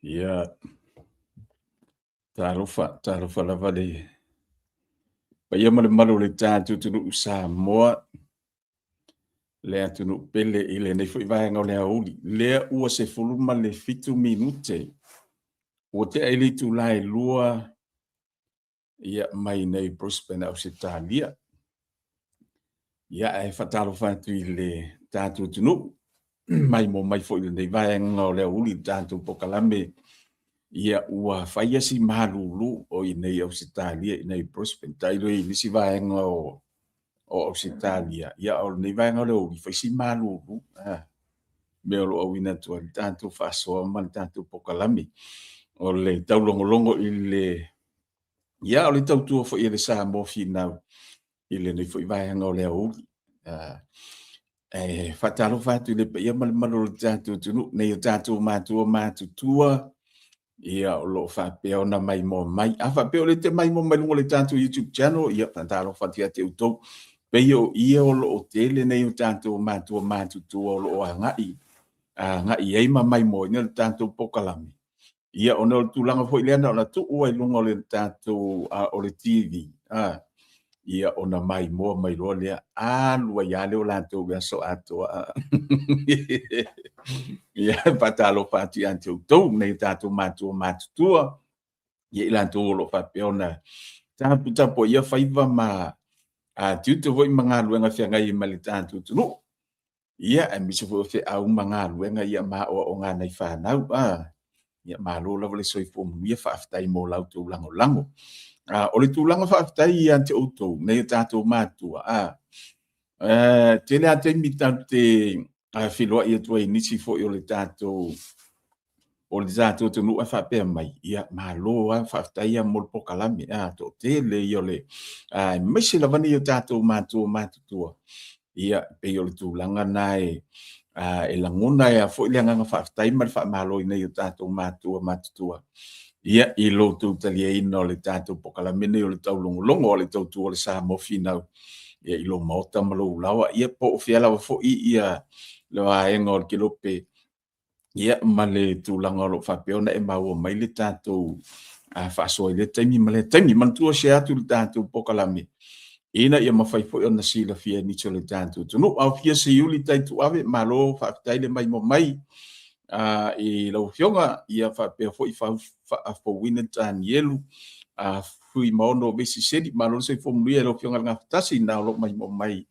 Ia, talofa, talofa lava le paia ma le mamalu o le tatou atunuu Samoa, le atunuu pele i lenei foi vaega o le aoauli. Lea ua 17 minute ua tea i le itula e 2 ia mai nei Brisbane, Ausetalia. Ia, ae faatalofa atu i le tatou atunuu maimoa mai foi i lenei vaega o le aoauli i le tatou pokalame. Ia, ua faia si malulu o i nei Ausetalia i nei Brisbane. Tailo i nisi vaega o Ausetalia, ia o lenei vaega o le aoauli, fai si malulu. Mea o lo o auina atu ai le tatou faasoa ma le tatou pokalame. O le taulogologo i le, ia, o le tautua foi a le Samoa Finau i lenei foi vaega o le aoauli. E faatalofa atu i le paia ma le mamalu o le tatou atunuu, nei o tatou matua matutua, ia o lo o faapea ona maimoa mai. A faapea o lea e te maimoa mai luga o le tatou YouTube channel, ia faatalofa atu ia te outou. Pei o ia o lo o tele nei o tatou matua matutua o lo o agai, agai ai ma maimoaina le tatou pokalame. Ia, ona o le tulaga foi lea na ona tuu ai i luga o le tatou o le TV, ia ona maimoa mai loa lea, alu ai lava lea o latou i le aso atoa. Ia, faatalofa atu ia te outou, nei o tatou matua matutua, ia i latou o lo o faapea ona taputapuaia faiva ma tiute foi ma galuega feagai ma le tatou atunuu. Ia, aemaise foi o feau ma galuega ia ma aoaoga a nai fanau. Ia, malo lava le soifua manuia, faafetai mo la outou lagolago. O le tulaga faafetai ia te outou, nei o tatou matua, tele lava taimi tatou te feiloai atu ai i nisi foi o le tatou atunuu ae faapea mai, ia malo lava, faafetai lava mo le pokalame, toatele ia o le, aemaise lava nei o tatou matua matutua, ia pei o le tulaga na e lagona ai lava foi le agaga faafetai ma le faamalo i nei o tatou matua matutua, ia i lo outou taliaina o le tatou pokalame nei o le taulogologo a le tautua o le Samoa Finau, ia i lou maota ma lou laoa, ia po o fea lava foi ia le vaega o le kelope, ia ma le tulaga o lo o faapea ona e maua mai le tatou faasoa i lea taimi ma lea taimi. Manatua share atu le tatou pokalame ina ia mafai foi ona silafia e nisi o le tatou atunuu. Aofia Siuli Taituave, malo faafetai le maimoa mai i lau Afioga, ia faapea foi Faafouina Tanielu, Fuimaono Vesiseli, malo le soifua manuia i lau Afioga i le Gafatasi, na o lo o maimoa mai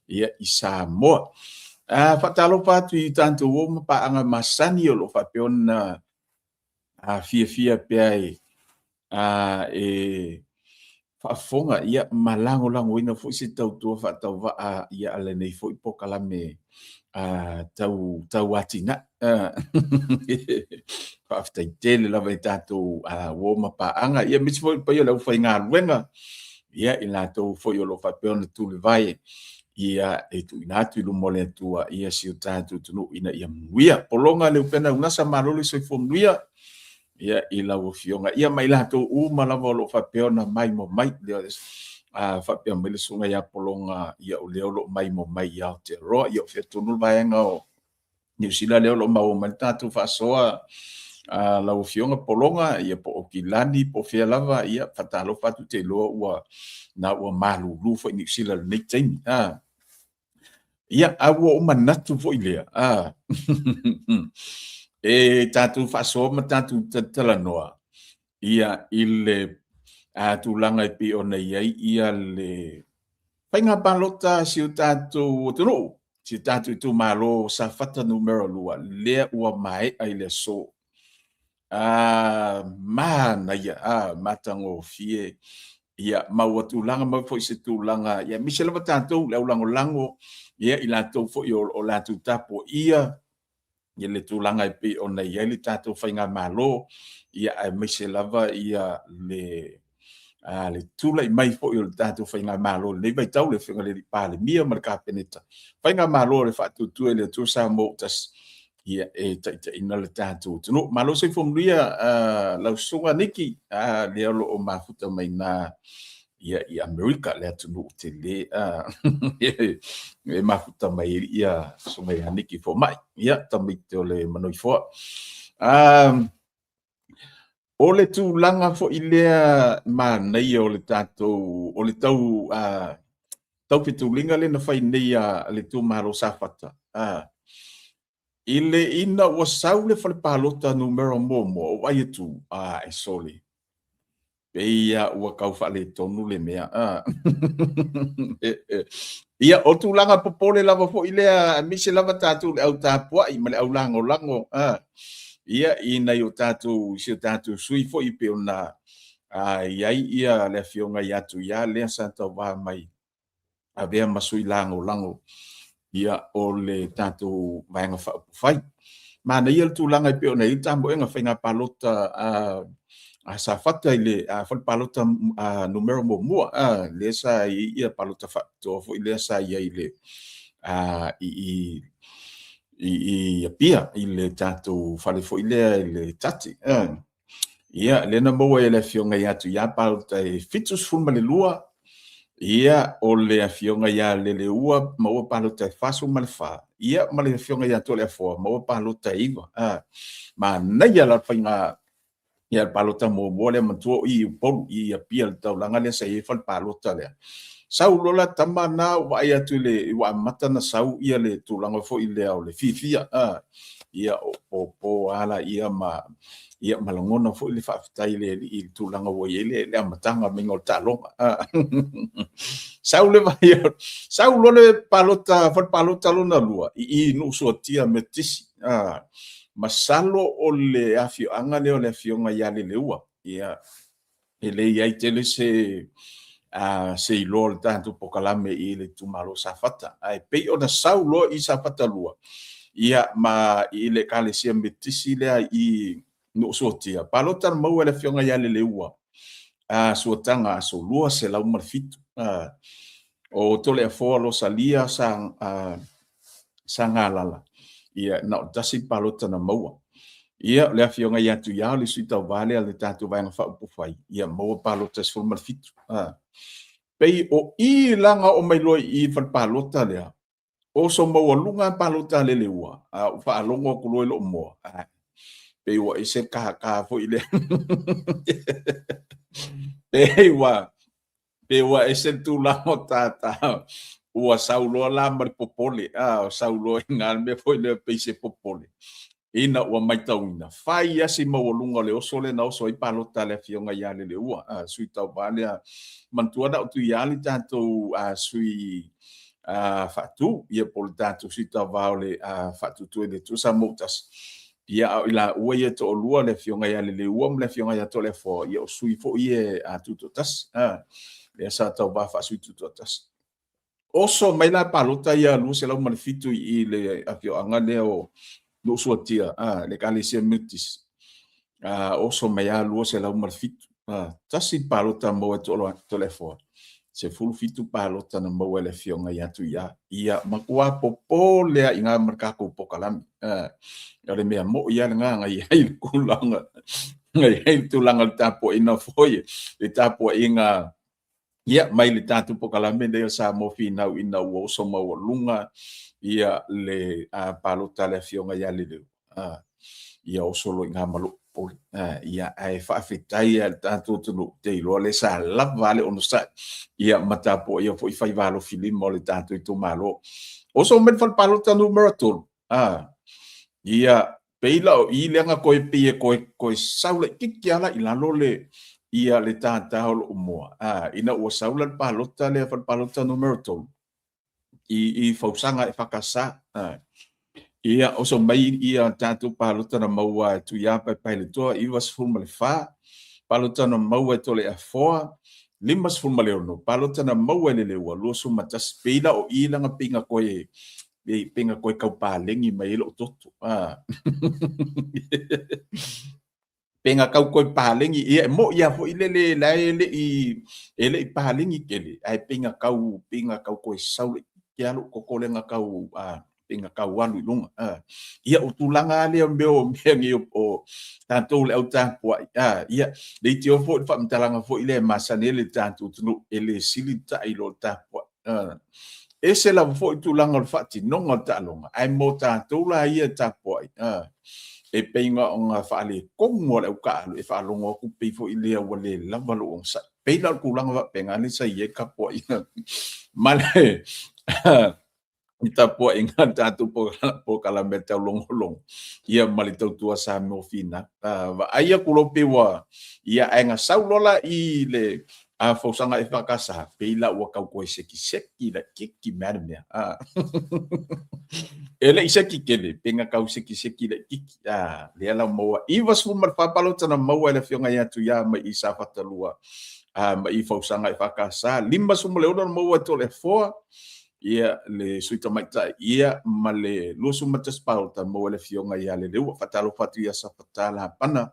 ia i Samoa. Faatalofa atu i tatou uo ma paaga masani o lo o faapea ona fiafia pea e faafofoga ia ma lagolagoina foi se tautua faatauvaa ia a lenei foi pokalame tau atinae. Faafetai tele lava i tatou uo ma paaga, ia aemaise foi le paia o le aufaigaluega, ia i latou foi o lo o faapea ona tulivae ia e tuuina atu i luma o le Atua ia si o tatou atunuu ina ia manuia. Pologa Leupena Unasa, malo le soifua manuia ia i lau Afioga, ia ma i latou uma lava o lo o faapea ona maimoa mai. Faapea mai le susuga ia Pologa, ia o lea o lo o maimoa mai i Aotearoa, ia o fea tonu le vaega o Niu Sila lea o lo o maua mai le tatou faasoa lau Afioga Pologa, ia po o Kilani po o fea lava, ia faatalofa atu, te iloa ua na ua malulu foi Niu Sila i lenei taimi. Ia, a ua ou manatu foi lea, e tatou faasoa ma tatou talanoa ia i le tulaga e pei ona i ai ia le faiga palota a si o tatou atunuu, si o tatou itumalo o Safata numera 2, lea ua maea i le aso. Manaia, matagofie, ia, ma ua tulaga mai foi se tulaga, ia, aemaise lava tatou le aulagolago, ia, i latou foi o latou tapuaia, ia le tulaga e pei ona i ai le tatou faigamalo, ia, aemaise lava ia le tulai mai foi o le tatou faigamalo i lenei vaitau, le Afioga i le Palemia ma le Kapeneta, faigamalo o le Faatuatua i le Atua Samoa ua tasi, ia e taitaiina le tatou atunuu. Malo soifua manuia lau susuga Niki, lea o lo o mafuta mai na ia i Amerika, le atunuu tele e mafuta mai ia susuga ia Niki Fomai, ia tamaiti o le Manoifoa. O le tulaga foi lea manaia o le tatou, o le tau taufetuliga lea na fai nei a le itumalo Safata, i le ina ua sau le fale palota numera muamua, ou vaai atu, ae sole, pei lava ua tau faaletonu le mea. Ia, o tulaga popole lava foi lea, aemaise lava tatou le au tapuai ma le au lagolago, ia, i nai o tatou, si o tatou sui foi pei ona i ai ia le afioga ia Tuia lea sa tauva mai avea ma sui lagolago ia o le tatou Vaega Faaupufai. Manaia le tulaga e pei ona i ai le tamoega faiga palota a Safata i le fale palota numera muamua, lea sa i ai ia palota faapitoa foi lea sa i ai i i i Apia i le tatou fale foi lea i le Tati. Ia, lea na maua e le afioga ia Tuia palota e 72, ia, o le afioga ia Leleua maua palota e 44, ia, ma le afioga ia Toleafoa maua palota e 9. Manaia la le faiga ia le palota muamua lea matua o i Upolu i Apia le taulaga lea sa i ai fale palota lea. Sau loa la tama na ua vaai atu i le ua amata na sau ia le tulaga foi lea o le fiafia. Ia o popo ala ia ma ia ma lagona foi le faafetai i le Alii i le tulaga ua i ai le, le amataga maiga o le taaloga. Sau le vai, sau loa le palota, fale palota lona lua, i i nuu suatia Metotisi. Masalo o le afioaga lea o le afioga ia Leleua. Ia, e le i ai tele se se iloa o le tatou polokalame i le itumalo Safata. Ae pei ona sau loa i Safata 2, ia ma i le Ekalesia Metotisi lea i Nuusuatia, palota na maua e le afioga ia Leleua, Suataga aso 207. O Toleafoa Losalia sa Sagalala, ia na o tasi palota na maua. Ia, o le afioga ia Tuiao, le sui tauva lea a le tatou Vaega Faaupufai, ia maua palota e 17. Pei o i la na oo mai loa i i fale palota lea, oso maualuga palota a Leleua, a ou faalogo atu loa i lou moa, pei ua ese le kākā foi lea. Pei ua Pe ua ese le tulaga o tātā, ua sau loa la ma le popole, a, sau loa i ina le mea foi lea pei se popole, ina ua matauina, fai lava si maualuga o le oso lea na oso ai palota a le afioga ia Leleua, a, sui tauva lea. Manatua na o Tuia le tatou sui faatu, ia po o le tatou sui tauva o le faatuatua i le Atua Samoa ua tasi. Ia, a o i laua ia e toalua, le afioga ia Leleua ma le afioga ia Toleafoa, ia o sui foi ia a Tutoatasi, a, lea sa tauva faasui Tutoatasi. Oso mai la palota ia 207 i le afioaga lea o Nuusuatia, a, le Ekalesia Metotisi. A, oso mai a 207. A, tasi palota maua e Toleafoa, 17 palota na maua e le afioga ia Tuia. Ia matua popole lava i ina ma le tatou polokalame. O le mea moi lava lena na i ai le tulaga, na i ai le tulaga o le tapuaiga foi, le tapuaiga ia mai le tatou polokalame lea o Samoa Finau ina ua oso maualuga ia le palota a le afioga ia Leleu. Ia oso loa i ina ma lou popole. Ia, ae faafetai lava i le tatou atunuu, ou te iloa lea sa lava lava le onosai, ia ma tapuaia foi faiva alofilima o le tatou itumalo. Oso mai le fale palota numera 3, ia, pei la o i lea na toe pei e toe, toe sau laitiiti lava la i lalo le, ia le tātā o lou moa, ina ua sau la le palota lea, fale palota numera 3, i Fausaga EFKS. Ia, oso mai ia tatou palota na maua e Tuia Paepaeletoa 94, palota na maua e Toleafoa 56, palota na maua e Leleua 21. Pei la o i lana pei na toe pei na toe tau paleni mai ai lou toto. Pe na tau toe paleni, ia e mo'i lava foi lele la e le i e le i paleni tele, ae pei na tau pei na tau toe sau laitiiti lava lou toto lea na tau pei na tau alu i luga. Ia o tulaga lava lea o mea o mea nei o tatou le au tapuai, ia leitioa foi le faamatalaga foi lea e masani ai le tatou atunuu, e le sili le ta'i i lo le tapuai. Ese lava foi tulaga o le faatinoga o le taaloga, ae mo tatou la ia e tapuai, E pei na ona faaletonu a le aukaalu e faalogo atu pei foi lea ua le lava lou onosai. Pei la o le tulaga faapena lea sa i ai le tapuaiga ma le i tapuaiga a le tatou polokalame taulogologo ia ma le tautua Samoa Finau. Vaai atu loa pei ua ia ae na sau loa la i le fausaga EFKS pei la ua tau toe sekiseki laitiiti mai le mea. E le i seki tele, pei na tau sekiseki laitiiti. Lea la ua maua 94 palota na maua e le Afioga ia Tuia mai i Safata 2 mai i fausaga EFKS, 56 na maua e Toleafoa ia le sui tamaitai ia ma le 21 palota maua e le Afioga ia Leleua. Faatalofa atu ia Safata Lapana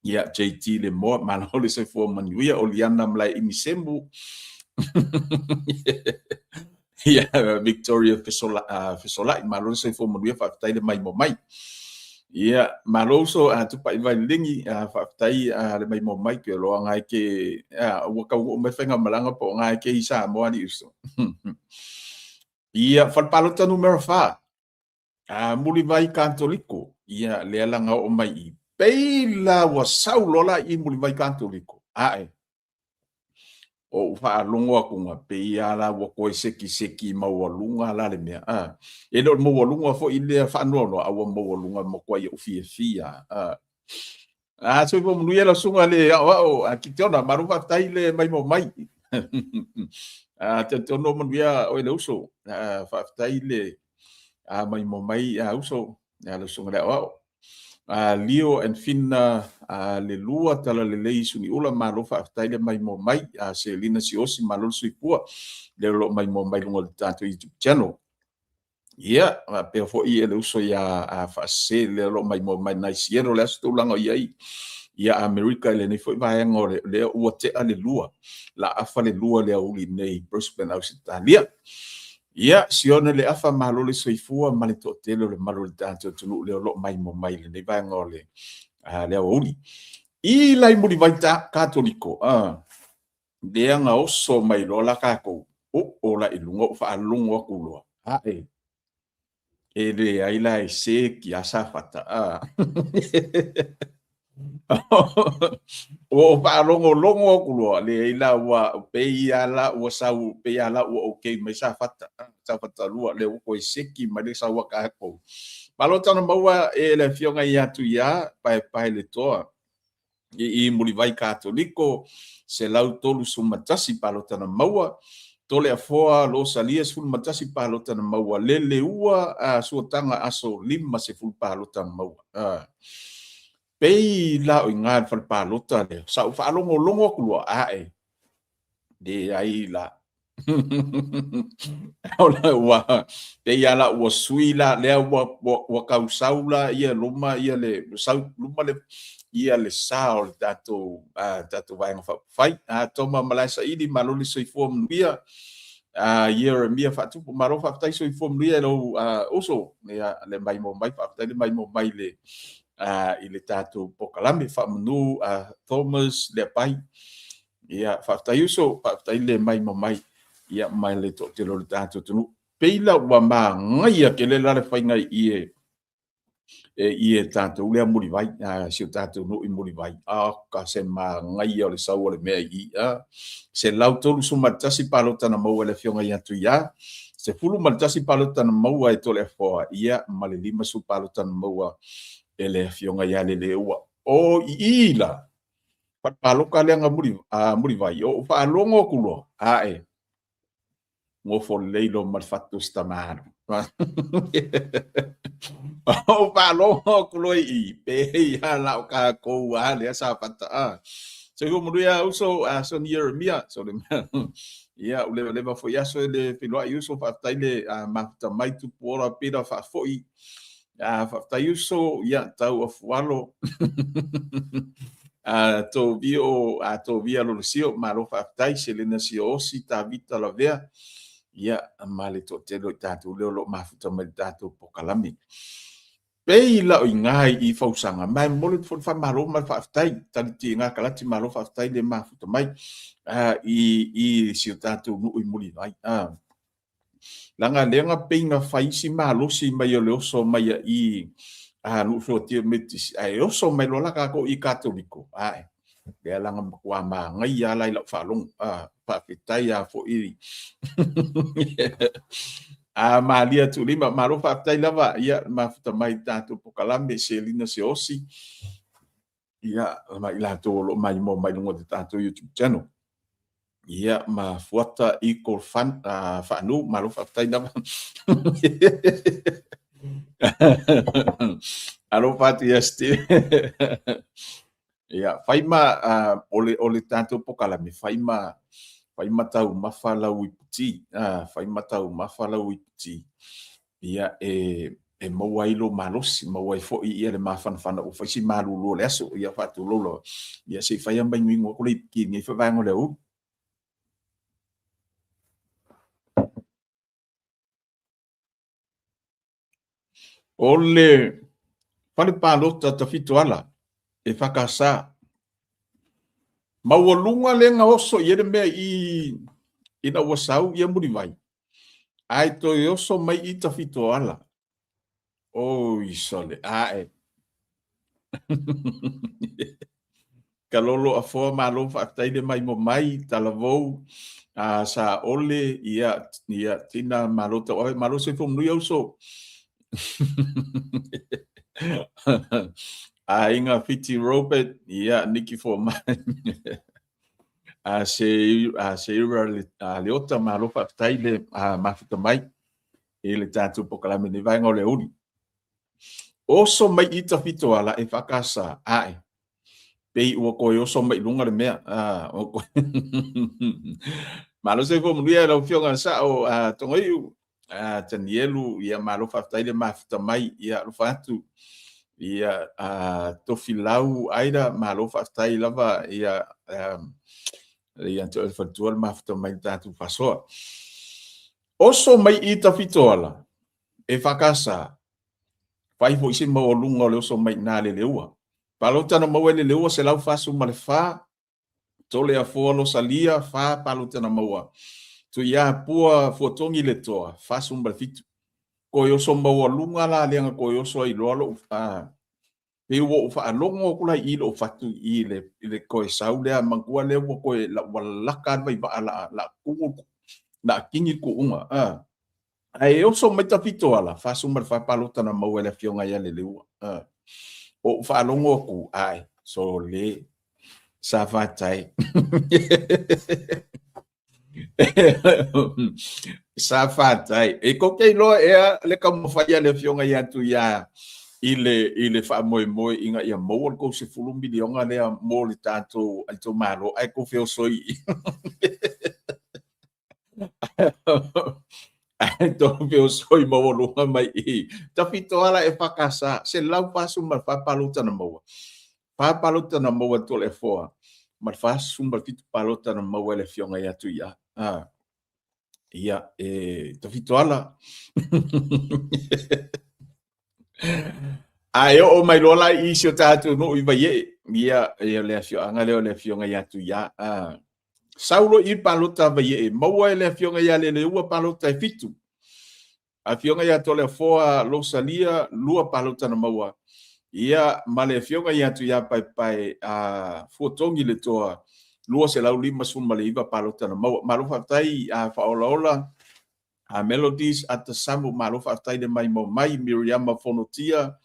ia JT le moa, malo le soifua manuia, o Liana Malaeimi Semu ia Victoria Fesola, Fesolai, malo le soifua manuia, faafetai le maimoa mai. Ia, malo uso a Tupai Vailelegi, faafetai le maimoa mai, ke loa ngai ke ua taunuu mai faigamalaga po o ngai ke i Samoa ali uso. Ia, fale palota numera 4. Mulivai Katoliko, ia lea la na oo mai i pei la ua sau loa la i Mulivai Katoliko. Ae, o ou faalogo atu na pei lava la ua toe sekiseki maualuga la le mea. E le o le maualuga foi lea faanoanoa, a ua maualuga matuai ou fiafia. Soifua manuia lau susuga le aoao a Kitiona, malo faafetai le maimoa mai. Talitonu o manuia oe le uso. Faafetai le maimoa mai a uso, lau susuga le aoao. Leo and Fina le lua talalelei Suniula, malo faafetai le maimoa mai. Selina Siosi, malo le soifua, lea o lo o maimoa mai luga o le tatou YouTube channel. Ia, faapea foi e le uso ia Faasese lea o lo o maimoa mai nai Seattle, o le a se tulaga o i ai ia Amerika i lenei foi vaega o lea ua tea le lua, la afa le lua le aoauli nei i Brisbane, Ausetalia. Ia, Sione le afa, malo le soifua ma le toatele o le malu o le tatou atunuu lea o lo o maimoa mai i lenei vaega o le aoauli. I lai Mulivai Katoliko, lea na oso mai loa la tatou, oo la i luga ou faalogo atu loa, ae, e leai la e seki a Safata, a. Ua ou faalogologo atu loa, leai la ua pei lava la ua sau, pei lava la ua okay mai Safata, Safata 2, lea ua toe seki mai le sau a tatou. Malo tana maua e le Afioga ia Tuia, paepae le toa i Mulivai Katoliko, 131 palota na maua, Toleafoa Losalia 11 palota na maua, Leleua Suataga Aso 50 palota na maua. Pei la o i ngā le fale palota lea, sa ou faalogologo atu loa, ae, leai la. Ua pei lava la ua sui la lea ua tau sau la ia luma ia le sau luma le ia le sa o le tatou tatou Vaega Faaupufai. Toma Malaesaili, malo le soifua manuia. Ieremia Faatupu, malo faafetai soifua manuia i lou uso ia le maimoa mai, faafetai le maimoa mai le i le tatou polokalame. Faamanu Thomas Leapai, ia faafetai uso, faafetai le maimoa mai ia mai le toatele o le tatou atunuu. Pei la ua manaia tele la le faiga i e e i e tatou lea Mulivai, si o tatou nuu i Mulivai. A ka se manaia o le sau o le mea i a. 131 palota na maua e le Afioga ia Tuia, 11 palota na maua e Toleafoa, ia ma le 50 palota na maua e le Afioga ia Leleua. O i i la, fale palota lea na Mulivai, o ou faalogo atu loa, ae, nofo lelei loa ma le fatu o si tama alu. Ou faalogo atu loa i i, pei lava la o tatou lava lea Safata. Soifua manuia uso, Sonny Ieremia. Ia, ua levaleva foi aso e le feiloai uso, faafetai le mafuta mai, tupu ola pila faafoi. Faafetai uso, ia, tau afualo. Tovio, Tovia Lolosio, malo faafetai, Selena Sioosi, Tavita Lavea, ia, ma le toatele o i tatou lea o lo o mafuta mai le tatou polokalame. Pei la o i ina i Fausaga, ma e momoli atu foi le faamalo ma le faafetai, Taliti Gakalati, malo faafetai le mafuta mai i si o tatou nuu i Mulivai. Leaga lea na pei na fai si malosi mai o le oso mai i A nuu fuatia Metotisi, ae oso mai loa la tatou i Katoliko, ae lea la na matua manaia lava la i lau faalogo, a faafetai lava foi. A Malia Tuulima, malo faafetai lava, ia mafuta mai i tatou polokalame, Selina Seosi, ia ma i latou o lo o maimoa mai luga o le tatou YouTube channel. Ia ma Fuata Eagle Fun, Faanu, malo faafetai lava. Alofa atu ia Steve. Ia, fai ma o le tatou polokalame, fai ma fai ma taumafa lau iputi, fai ma taumafa lau iputi. Ia, e maua ai lou malosi, maua ai foi ia le mafanafana ua fai si malulu o le aso, ia faatulou lava. Ia se i fai lava ma inuinu atu le iputi i lenei foi vaega o le aoauli. O le fale palota Tafitoala e FKS. Maualuga lea na oso i ai le mea i ina ua sau ia Mulivai, ae toe oso mai i Tafitoala. Oi sole, ae. Kalolo Afoa, malo faafetai le maimoa mai, Talavou, Saole, ia, ia, Tina, malo tauave, malo soifua manuia uso. Aiga Fiti Robert, ia, Niki Fomai. Se, Seira Leota, malo faafetai le mafuta mai i le tatou polokalame i lenei vaega o le aoauli. Oso mai i Tafitoala e FKS, ae, pei ua toe oso mai i luga le mea. Malo soifua manuia i lau Afioga i le Sao Togaiu, Tanielu, ia malo faafetai le mafuta mai, ia alofa atu. Ia Tofilau Aida, malo faafetai lava, ia ia te oe le faletua le mafuta mai i le tatou faasoa. Oso mai i Tafitoala e FKS, fai foi se maualuga o le oso mai i ina Leleua. Palota na maua e Leleua 144, Toleafoa Losalia, 4 palota na maua. Tuiapua Fuatogi Letoa, 47. Toe oso maualuga la lea na toe oso ai loa lou pei ua ou faalogo atu la i i lou fatu i le i le toe sau lea manatua lea ua toe ua lalaka lava i vaa la la tumu la kini le tuuga a ae oso mai Tafitoala 44 palota na maua e le afioga ia Leleua a ou faalogo atu ae sole sa fatai. Sa fatai. E kou te iloa ea le taumafai a le afioga ia Tuia i le faamoemoe ina ia maua le tou 10 miliona lea mo le tatou itumalo ae tou feosoi ae tou feosoi maualuga mai i Tafitoala e FKS 144 palota na maua. Fa palota na maua e Toleafoa ma le 47 palota na maua e le afioga ia Tuia. Ah. Ia, e Tafitoala. Ae oo mai loa la i si o tatou nuu i Vaiee, ia, ia le afioaga lea o le afioga ia Tuia. Ah. Sau loa i palota a Vaiee, maua e le afioga ia Leleua palota e 7. Afioga ia Toleafoa Losalia, lua palota na maua. Ia, ma le afioga ia Tuiapaepae a Fuatogi le Toa, 259 palota na maua. Malo faafetai a Faaolaola, a Melodies, Ata Samu, malo faafetai le maimoa mai, Miriama Fonotia,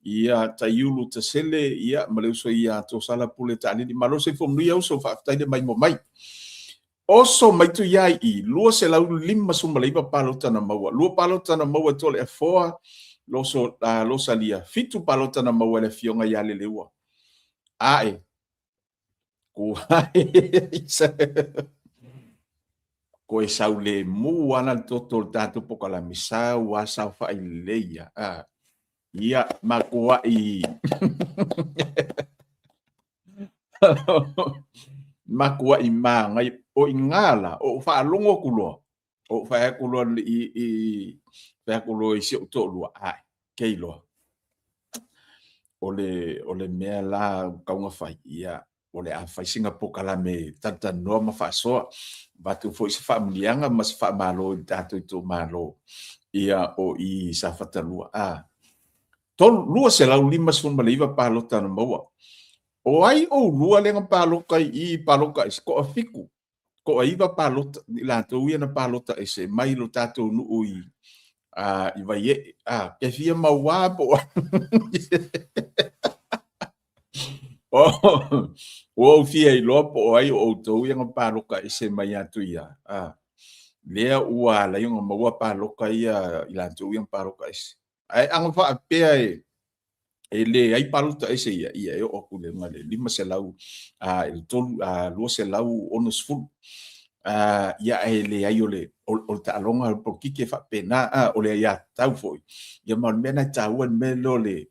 ia Taiulu Tasele, ia ma le uso ia Tosala Pule Taalili. Malo soifua manuia uso, faafetai le maimoa mai. Oso mai Tuiai i 259 palota na maua. Lua palota na maua e Toleafoa, Loso, Losalia. Fitu palota na maua e le afioga ia Leleua. Ae, Koe sau lemu ana le toto o le tatou polokalame, sau a saofai lelei ia. Ia, makuai Makuai māngai o i ngā la, o faalogo atu loa, o fai atu loa i fai atu loa i si ou toalua, ae, kei loa. O le mea la ua tatau ona fai, ia, o le a fai sina polokalame talatalanoa ma faasoa, avatu foi se faamanuiaga ma se faamalo i le tatou itumalo, ia, o i Safata 2. 259 palota na maua. O ai ʻolua lea na palota i i palota ese, toafitu, toaiva palota, i latou ia na palota ese mai lo tatou nuu i a i Vaieʻe. A, ke fia mauā po o Ua ou fia iloa po o ai o ʻoutou ia na paloka ese mai atu ia. A, lea ua ala ai ona maua paloka ia i latou ia na paloka ese. Ae ana faapea e e leai palota ese ia, ia e oo atu i luga i le 500 a i le 3 a 260. A ia ae leai o le o le taaloga o le polokiki e faapena, a o le aiatatau foi. Ia ma o le mea lena e taua le mea lea o le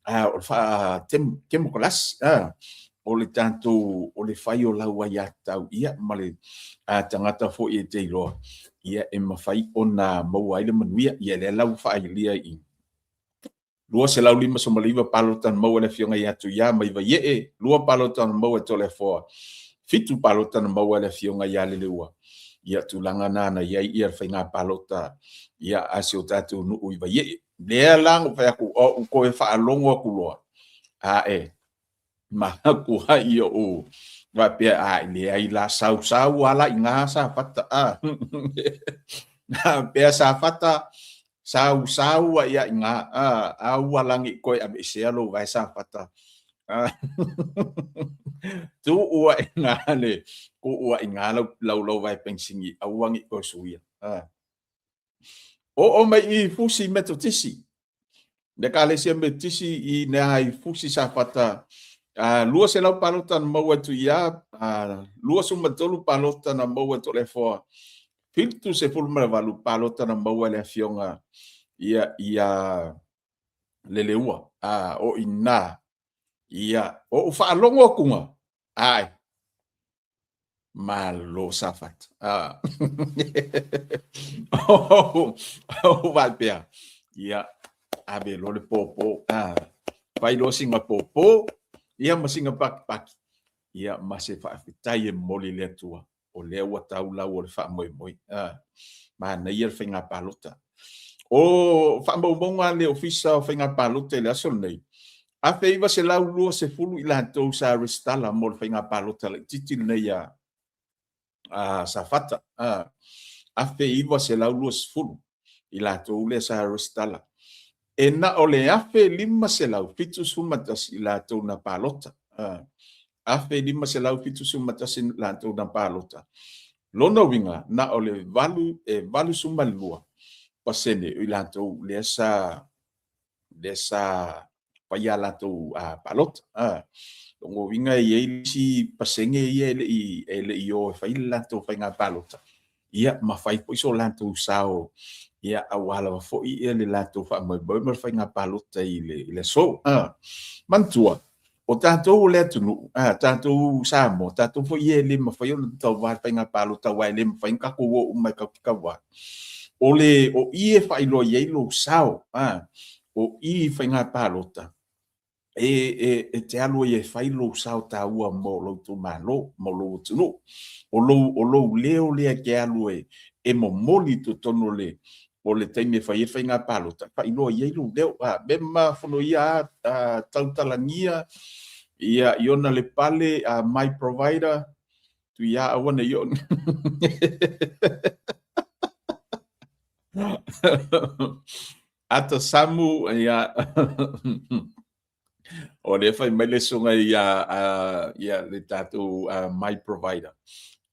a o le faatemokarasi, a o le tatou o le fai o lau aiatatau ia ma le tagata foi e te iloa ia e mafai ona maua ai le manuia. Ia lea la ua faailia i 259 palota na maua e le Afioga ia Tuia mai Vaieʻe, 2 palota na maua e Toleafoa, 7 palota na maua e le Afioga ia Leleua. Ia tulaga na na i ai ia le faiga palota ia a si o tatou nuu i Vaieʻe. Lea la na ou fai atu, o ou toe faalogo atu loa, ae matuai ou faapea, a leai la, sausau lava la i ina Safata, a. Faapea Safata, sausau ai i ina, a, aua la ne i toe aveesea lou vae Safata. Tuu ai i ina le, tuu ai i ina lau lau vae penisini, aua ne i toe suia. Oo mai i Fusi Metotisi, le Ekalesia Metotisi i nea i Fusi Safata, 200 palota na maua e Tuia, 23 palota na maua e Toleafoa, 78 palota na maua e le Afioga ia ia Leleua. O i ina, ia, o ou faalogo atuga, ae, Malo Safata. Ah. Oh, faapea. Ia, ave loa le pōpō. Ah. Fai loa sina pōpō, ia ma sina pakipaki. Ia, ma se faafetai e momoli i le Atua. O lea ua tau lau o le faamoemoe. Ah. Manaia le faiga palota. O faamaumauga a le Ofisa o Faiga Palota i le aso lenei, 1920 i latou sa resitala mo le faiga palota laitiiti lenei a Safata. 1920 i latou lea sa resitala. E na o le 1571 i latou na palota. 1571 latou na palota. Lona uiga, na o le valu, e 82% o i latou lea sa lea sa fai a latou palota. Lona uiga e i ai isi pasene ia e le i o e fai le latou faiga palota, ia ma fai foi so latou sao ia aua lava foi ia le latou faamoemoe ma le faiga palota i le aso. Manatua, o tatou o le atunuu, tatou Samoa, tatou foi ia e le mafai ona tauva i le faiga palota aua e le mafai ona tatou o uma e tatou te tauva. O le o i e faailoa i ai lou sao, o i i faiga palota, e te alu ai e fai lou sao taua mo lou itumalo, mo lou atunuu. O lou, o lou leo lea e te alu e momoli i totonu o le, o le taimi e fai ai le faiga palota, faailoa i ai lou leo. A, mema fono ia a, tautalagia, ia, Iona Lepale, my provider, Tuia aua ne i oo. Ata Samu, ia, o lea fai mai le susuga ia, ia le tatou my provider.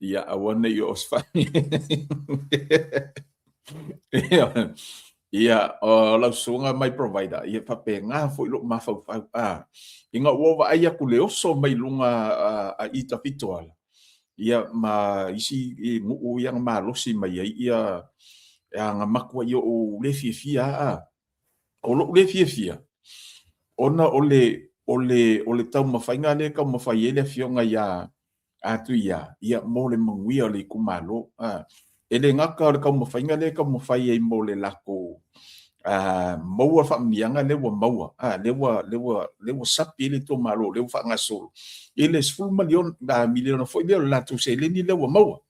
Ia aua ne i oo se Ia, ia, o lau susuga my provider, ia faapena foi lou mafaufau. A, ina ua vaai atu le oso mai luga a i Tafitoala, ia ma isi nuu ia na malosi mai ai ia na matuai ou le fiafia a. O lou le fiafia, ona o le, o le, o le taumafaiga lea e taumafai ai le afioga ia Tuia, ia mo le manuia o le itumalo. A, e le gata o le taumafaiga lea e taumafai ai mo le latou maua faamanuiaga lea ua maua, a, lea ua, lea ua, lea ua sapi ai le itumalo, lea ua faagasolo i le 10 miliona foi lea o le latou seleni lea ua maua.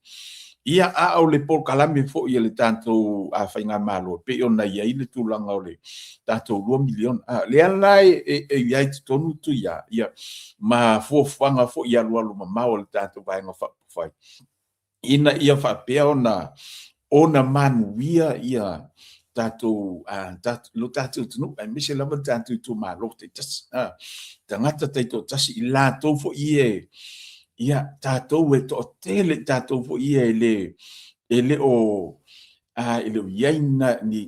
Ia, a o le polokalame foi a le tatou Faigamalo e pei ona i ai le tulaga o le tatou $2 miliona, a, lea la e i ai i totonu Tuia, ia, ma fuafuaga foi alualumamao a le tatou Vaega Faaupufai, ina ia faapea ona manuia ia tatou lo tatou atunuu, aemaise lava le tatou itumalo taitasi, tagata taitoatasi, i latou foi ia, ia tatou e toatele tatou foi ia e le o i ai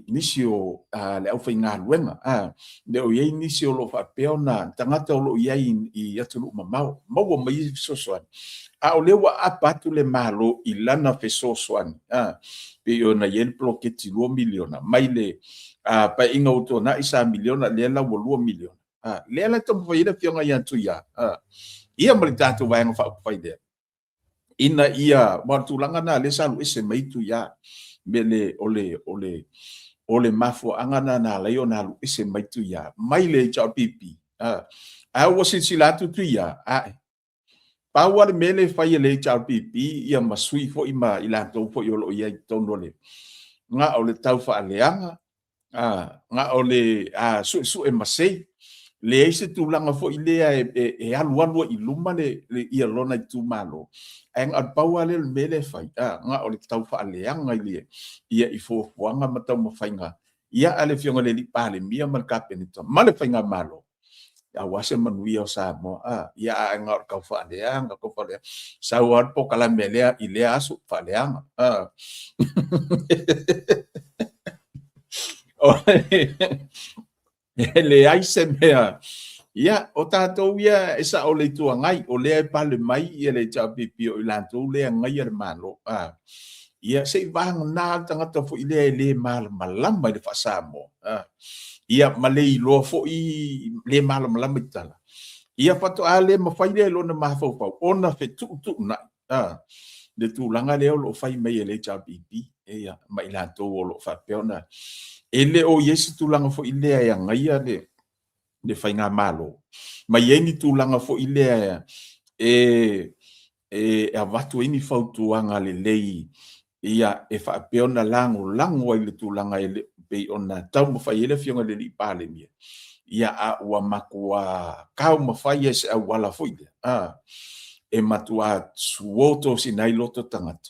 nisi o le aufaigaluega, le o i ai nisi o lo o faapea ona tagata o lo o i ai i atunuu mamao, maua mai ai fesoasoani, a o lea ua aapa atu le Malo i lana fesoasoani, pei ona i ai le poloketi $2 miliona, mai le paeaiga ua tuanai sa miliona, lea la ua $2 miliona. Lea la e taumafai ai le Afioga ia Tuia, ia ma le tatou Vaega Faaupufai lea, ina ia, aua o le tulaga lena lea sa alu ese mai ai Tuia, me le, o le, o le, o le mafuaaga lena na ala ai ona alu ese mai Tuia mai le HRPP. Ae ua silasila atu Tuia, ae, pau lava le mea lea e fai e le HRPP ia ma sui foi ma i latou foi o lo o i ai i totonu o le, na o le tau faaleaga, na o le suesue masei, leai se tulaga foi lea e alualu ai i luma le ia lona itumalo, ae na o le pau lava lea o le mea lea e fai, na o le tau faaleaga i le ia i fuafuaga ma taumafaiga ia a le Afioga i le Palemia ma le Kapeneta ma le Faigamalo, aua se manuia o Samoa. Ia ae na o le tau faaleaga, tau faaleaga. Sau lava le polokalame lea i lea aso, faaleaga. E leai se mea. Ia, o tatou ia e sao le Itu Agai, o lea e pale mai ia le HRPP o i latou lea e agaia le Malo. Ia, se i vagana le tagata foi lea e le malamalama i le faa-Samoa. Ia, ma le iloa foi, le malamalama i tala. Ia, faatoa le mafai lea e lona mafaufau ona fetuutuunai le tulaga lea o lo o fai mai e le HRPP ia, ma i latou o lo o faapea ona e le o i ai se tulaga foi lea e agaia le faigamalo, ma i ai ni tulaga foi lea e avatu ai ni fautuaga lelei ia e faapea ona lagolago ai le tulaga e pei ona taumafai ai le Afioga i le Alii Palemia, ia a ua matua taumafai ai se auala foi lea, e matua suo tosina ai loto tagata,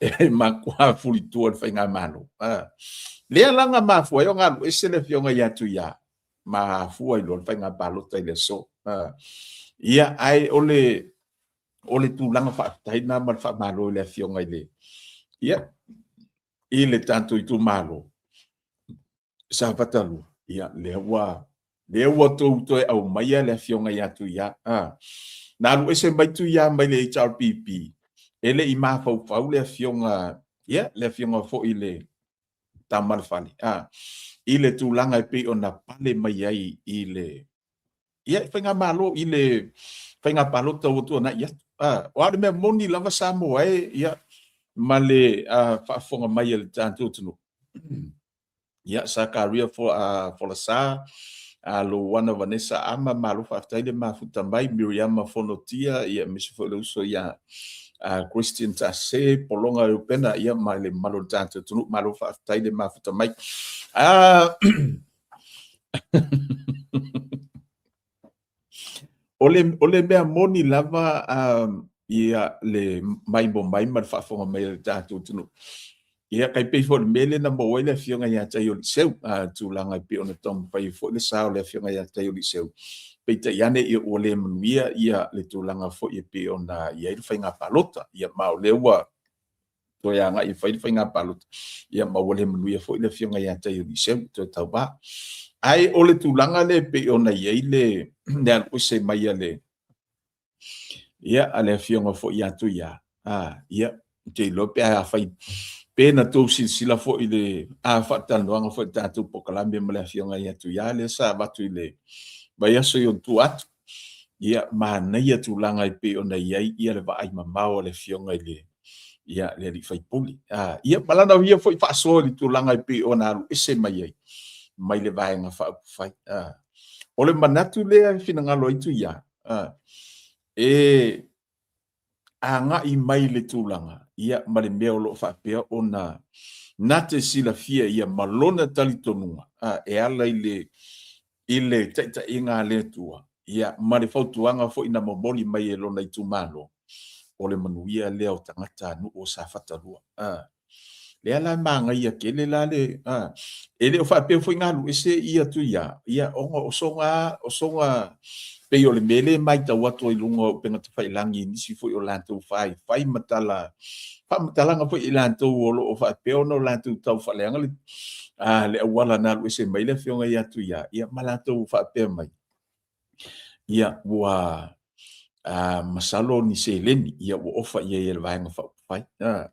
e matua fulitua le faigamalo. Lea la na mafua ai ona alu ese le Afioga ia Tuia, mafua ai loa le faiga palota i le aso. Ia, ae o le o le tulaga faafetai lena ma le faamalo i le Afioga i le, ia, i le tatou itumalo Safata 2, ia, lea ua tou toe aumaia le Afioga ia Tuia. Na alu ese mai Tuia mai le HRPP, e le i mafaufau le Afioga, ia, le Afioga foi i le Tama a le Fale, i le tulaga e pei ona pale mai ai i le, ia, i faigamalo, i le faiga palota ua tuanai atu. O a le mea moni lava Samoa e, ia, ma le faafofoga mai a le tatou atunuu. Ia, Sakaria Folasa, Louana Vanessa Ama, malo faafetai le mafuta mai, Miriama Fonotia, ia, aemaise foi le uso ia Christian Tase, Pologa Eupena, ia, ma le mamalu o le tatou atunuu, malo faafetai le mafuta mai. O le mea moni lava ia le maimoa mai ma le faafofoga mai a le tatou atunuu. Ia, tai pei foi o le mea lea na maua ai le Afioga ia Taioliiseu, tulaga e pei ona taumafai ai foi le sa o le Afioga ia Taioliiseu, peitai ane ua le manuia le tulaga foi e pei ona i ai le faiga palota. Ia, ma o lea ua toe agai e fai le faiga palota, ia ma ua le manuia foi le Afioga ia Taioliiseu toe tauva. Ae o le tulaga lea e pei ona i ai le alu ese mai a le, ia, a le Afioga foi ia Tuia, ia, ou te iloa pe afai pe na tou silasila foi i le faatalanoaga foi i le tatou polokalame ma le Afioga ia Tuia lea sa avatu i le vaiaso i ona tua atu. Ia, manaia tulaga e pei ona i ai ia le vaai mamao a le Afioga i le ia le alii faipule. Ia, ma lana ia foi faasoa i le tulaga e pei ona alu ese mai ai mai le Vaega Faaupufai. O le manatu lea e finagalo ai Tuia, e agai mai le tulaga, ia, ma le mea o lo o faapea ona na te silafia ia ma lona talitonuga, a, e ala i le, i le taitaiga a le Atua, ia, ma le fautuaga foi na momoli mai e lona itumalo, o le manuia lea o tagatanuu o Safata 2. A, lea la e manaia tele la le, a, e le o faapea foi na alu ese ia Tuia, ia, ona o sona, o sona, pei o le mea lea e matau atu ai i luga o upega tafailagi i nisi foi o latou faifai ma tala, faamatalaga foi i latou o lo o faapea ona o latou tau faaleaga le, a, le auala na alu ese mai le afioga ia Tuia, ia, ma latou faapea mai, ia, ua, a, masalo ni seleni, ia, ua ofa i ai e le Vaega Faaupufai. A.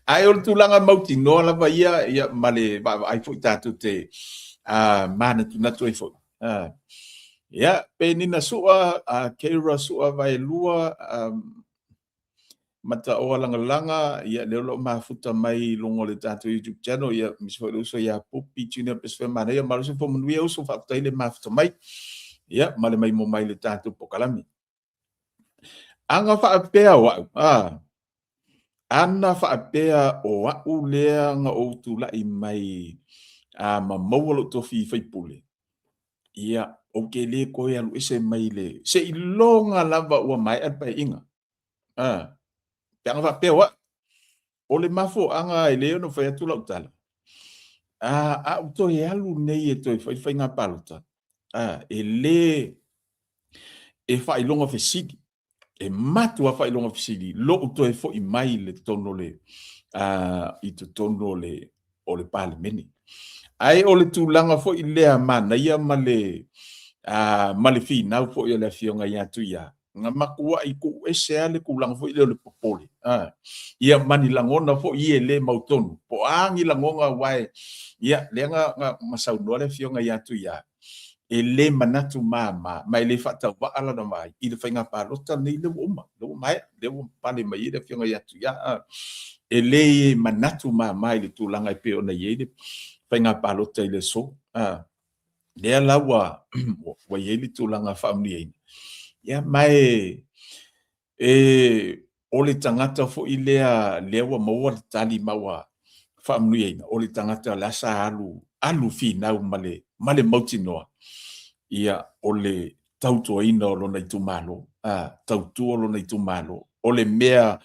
Ae o le tulaga mautinoa lava ia, ia ma le vaavaai foi tatou te a, manatunatu ai foi. A. Ia, Penina Sua, a, Keira Sua Vaelua, a, Mataoa Lagalaga, ia lea o lo o mafuta mai i luga o le tatou YouTube channel, ia aemaise foi le uso ia Pupi Junior Pesefea Manaia, malo soifua manuia uso, faafetai le mafuta mai, ia ma le maimoa mai i le tatou pokalame. Ana faapea o au, a, ana faapea o au lea na ou tulai mai a, ma maua lou tofi faipule, ia, ou te le toe alu ese mai le, seiloga lava ua maea le paeaiga. A, pe ana faapea o au. O le mafuaaga e le ono fai atu lau tala, a, a ou toe alu nei e toe fai le faiga palota, a, e le, e faailoga fesili, e matua faailoga fesili lou toe foi mai i le totonu o le, a, i totonu o le, o le Palemene. Ae o le tulaga foi lea manaia ma le, a, ma le finau foi o le Afioga ia Tuia, na matuai tuu ese lava le tulaga foi lea o le popole, a, ia ma ni lagona foi ia e le mautonu, po o a ni lagona aua e, ia, lea na, na, na saunoa le Afioga ia Tuia, e le manatu mama, ma e le faatauvaa lana vaai i le faiga palota lenei lea ua uma, lea ua maea, lea ua pale mai ai le Afioga ia Tuia, a, e le manatu mama i le tulaga e pei ona i ai le faiga palota i le aso. A, lea la ua, ua i ai le tulaga faamanuiaina. Ia, ma e, e, o le tagata foi lea, lea ua maua le tali ma ua faamanuiaina, o le tagata la sa alu, alu finau ma le, ma le mautinoa, ia, o le tautuaina o lona itumalo, a, tautua lona itumalo, o le mea,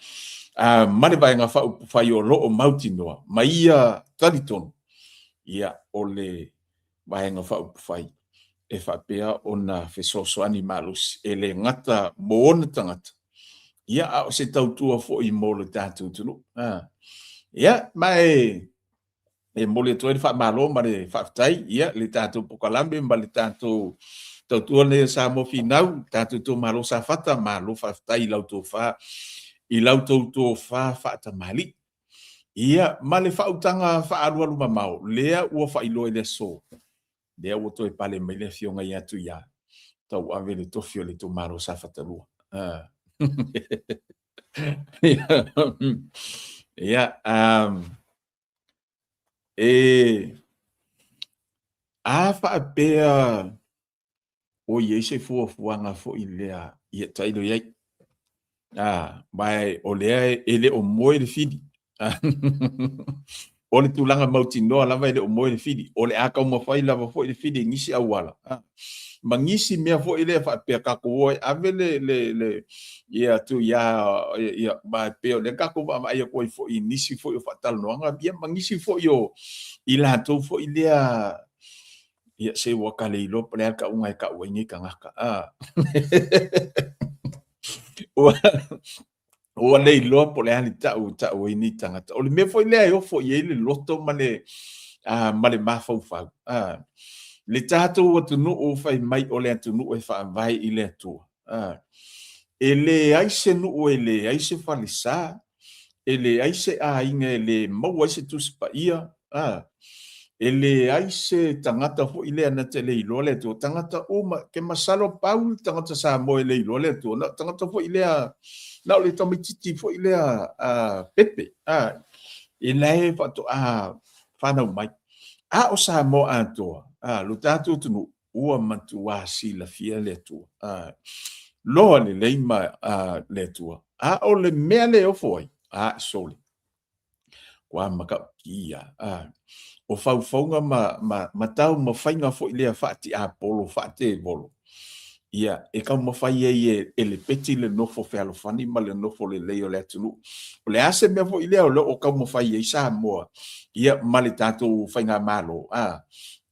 a, ma le Vaega Faaupufai o lo o mautinoa, ma ia talitonu, ia, o le Vaega Faaupufai e faapea ona fesoasoani malosi, e le gata mo ona tagata, ia, a o se tautua foi mo le tatou atunuu. A, ia, ma e, e momoli atu ai le faamalo ma le faafetai, ia, le tatou pokalame ma le tatou tautua lenei a Samoa Finau, tatou itumalo Safata, malo faafetai i lau tofa, i lau tou tofa faatamalii. Ia, ma le faautaga faaalualu mamao, lea ua faailoa i le aso, lea ua toe pale mai le afioga ia Tuia, tauave le tofi o le itumalo Safata 2. Ah. Ia, um, e, a faapea o i ai se fuafuaga foi lea, ia tailo i ai. A, ma o lea e le o moe le fili. O le tulaga mautinoa lava e le o moe le fili. O le a taumafai lava foi le fili i nisi auala. A, ma nisi mea foi lea faapea tatou o e ave le, le, le, ia Tuia, ia, ma e pei o lea tatou vaavaai atu ai foi i nisi foi o faatalanoaga, ia ma nisi foi o i latou foi lea, ia se ua ka le iloa po o le a le tauga e tau ai nei tagata. A. Ua, ua le iloa po o le a le tau e tau ai nei tagata. O le mea foi lea e ofo i ai le loto ma le, a, ma le mafaufau. A, le tatou atunuu fai mai o le atunuu e faavae i le Atua. A, e leai se nuu e leai se falesa, e leai se aiga e le maua ai se Tusi Paia, a, e leai se tagata foi lea na te le iloa le Atua. Tagata uma, ke masalo pau le tagata Samoa e le iloa le Atua, na o tagata foi lea, na o le tamaititi foi lea a, pepe, a, e lae faatoa fanau mai. A o Samoa atoa, a, lo tatou atunuu, ua matuā silafia le Atua. A. Loa lelei ma le Atua. A o le mea le ofo ai, a sole. Kua matautia. A, o faufauga ma, ma, ma taumafaiga foi lea faatiapolo, faatevolo, ia, e taumafai ai e, e lepeti le nofo fealofani ma le nofo lelei o le atunuu. O le a se mea foi lea o lo o taumafai ai Samoa, ia, ma le tatou faigamalo, a,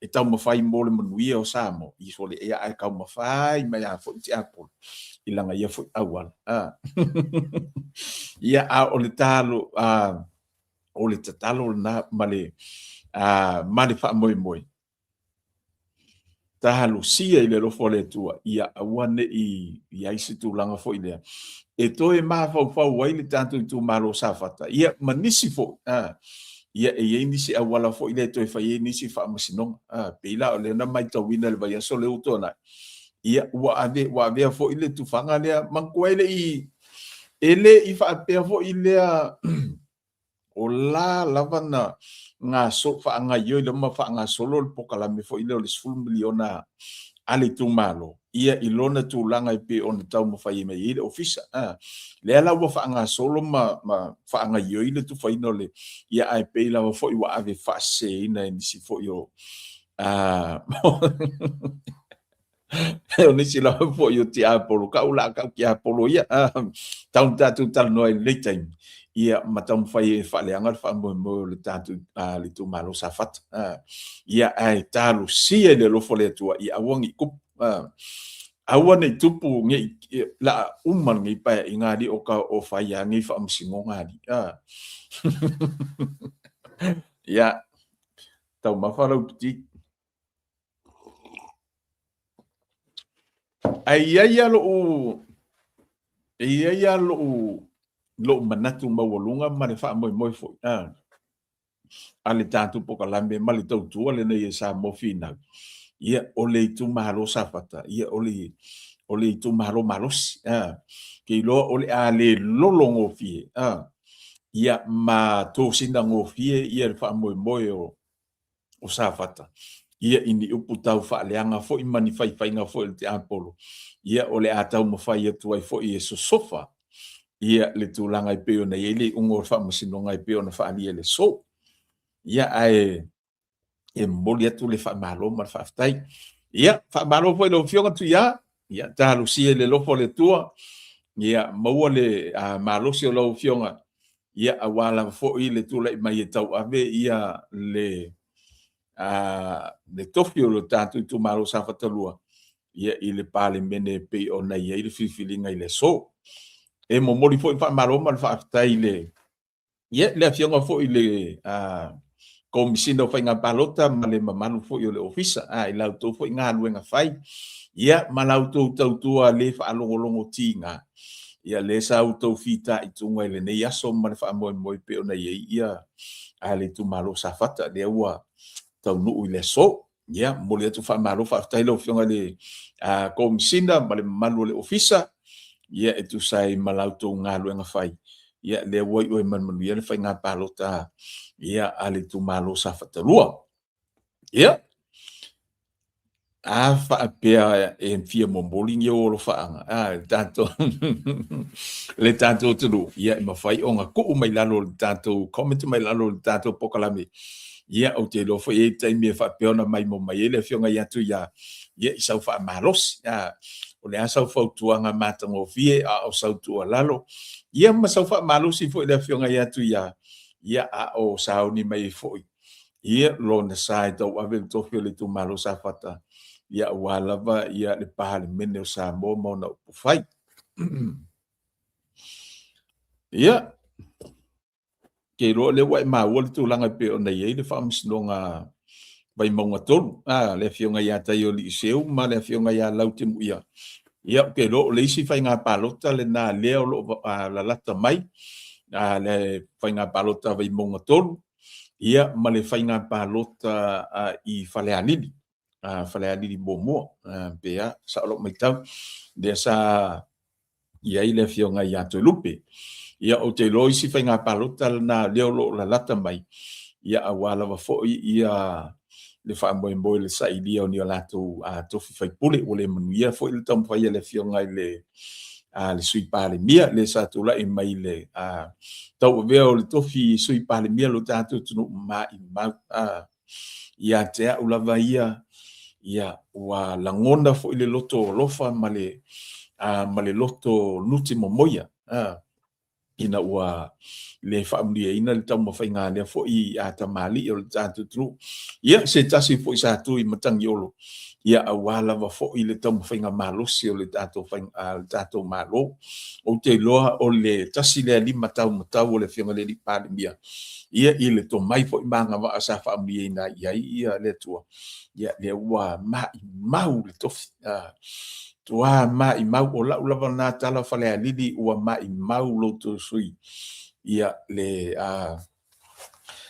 e taumafai mo le manuia o Samoa, i sole, ia, ae taumafai mai lava foi tiapolo i lana ia foi auala. A. Ia, a o le talo, a, o le tatalo lena ma le, a, ma le faamoemoe. Talosia i le alofa o le Atua, ia aua ne i i ai se tulaga foi lea e toe mafaufau ai le tatou itumalo o Safata, ia ma nisi foi, a, ia e i ai nisi auala foi lea e toe fai ai nisi faamasinoga. A, pei la o lea na matauina i le vaiaso lea ua tuanai, ia ua ave ua avea foi le tufaga lea manatua e le i e le i faapea foi lea o la lava na gaso faagaioi lava ma faagasolo le pokalame foi lea o le 10 miliona a le itumalo ia i lona tulaga e pei ona taumafai mai ai le ofisa. A, lea la ua faagasolo ma, ma faagaioi le tufaina o le ia ae pei lava foi ua ave faaseseina e nisi foi o a o nisi lava foi o tiapolo, kau la kau tiapolo ia, tau na tatou talanoa i lenei taimi, ia ma taumafai e faaleaga le faamoemoe o le tatou le itumalo Safata. Ia ae talosia i le alofa o le Atua, ia aua ne i tupu, aua ne i tupu ne i la uma lenei paeaiga alii o ka o fai lava nei faamasinoga alii. Ia, taumafa lau piti. Ae i ai lava lou, e i ai lava lou, lou manatu maualuga ma le faamoemoe foi a, a le tatou pokalame ma le tautua lenei e Samoa Finau, ia, o le itumalo Safata, ia, o le, o le itumalo malosi, a, ke iloa o le a le lolo gofie, a, ia, ma tosina gofie ia le faamoemoe o, o Safata, ia i ni upu tau faaleaga foi ma ni faifaiga foi o le tiapolo, ia o le a taumafai atu ai foi e sosofa ia le tulaga e pei ona i ai le iuga o le faamasinoga e pei ona faaalia i le aso. Ia ae e momoli atu le faamalo ma le faafetai. Ia, faamalo foi i lau Afioga Tuia, ia talosia i le alofa o le Atua, ia maua le malosi o lau Afioga ia aua lava foi le tulai mai e tauave ia le le tofi o le tatou itumalo Safata 2 ia i le Palemene e pei ona i ai le filifiliga i le aso. E momoli foi le faamalo ma le faafetai i le ia le afioga foi i le Komesina o Faiga Palota ma le mamalu foi o le Ofisa, a i la outou foi galuega fai, ia ma la outou tautua le faalogologo tiga, ia lea sa outou fitaituga i lenei aso ma le faamoemoe pei ona i ai ia a le itumalo Safata, lea ua taunuu i le aso. Ia, momoli atu faamalo faafetai lau Afioga i le Komesina ma le mamalu o le Ofisa, ia e tusa ai ma la outou galuega fai, ia lea ua iu ai ma le manuia le faiga palota ia a le itumalo Safata 2. Ia, a faapea e fia momoli ni ou alofaaga, a le tatou le tatou atunuu, ia e mafai ona tuu mai lalo o le tatou comment mai lalo o le tatou pokalame. Ia, ou te iloa foi e i ai taimi e faapea ona maimoa mai ai le Afioga ia Tuia, ia i sau faamalosi. A, o le a sau fautuaga matagofie, a o sau tuualalo, ia ma sau faamalosi foi i le Afioga ia Tuia, ia a o sauni mai ai foi ia lona sa e tauave le tofi o le itumalo Safata, ia aua lava ia le Palemene o Samoa ma ona upufai. Ia, ke iloa lea ua e maua le tulaga e pei ona i ai le faamasinoga Vaimauga 3, a, le afioga ia Taioliiseu ma le afioga ia Lautimuia. Ia, ou te iloa o le isi faiga palota lena lea o lo o lalata mai, a, le faiga palota Vaimauga 3, ia, ma le faiga palota i Falealili, Falealili muamua, pe a, sao lau matau, lea sa i ai le afioga ia Toelupe. Ia, ou te iloa isi faiga palota lena lea o lo o lalata mai, Ia aua lava foi ia le faamoemoe i le sailia o ni o latou tofi faipule. Ua le manuia foi le taumafai a le Afioga i le le Sui Palemia, le sa tulai mai le tauavea o le tofi Sui Palemia o lo tatou atunuu, maimau ia te au lava ia, ia ua lagona foi le loto alofa ma le ma le loto nuti momoia ina ua le faamanuiaina le taumafaiga a lea foi a tamalii o le tatou atunuu. Ia, se tasi foi sa tu i Matagiolo, ia aua lava foi le taumafaiga malosi o le tatou, le tatou Malo. Ou te iloa o le tasi lea lima taumatau o le Afioga i le Alii Palemia, ia i le tomai foi ma agavaa sa faamanuiaina i ai ia le Atua, ia lea ua maimau le tofi. Tua maimau, o lau lava lena tala Falealili, ua maimau lo outou sui ia le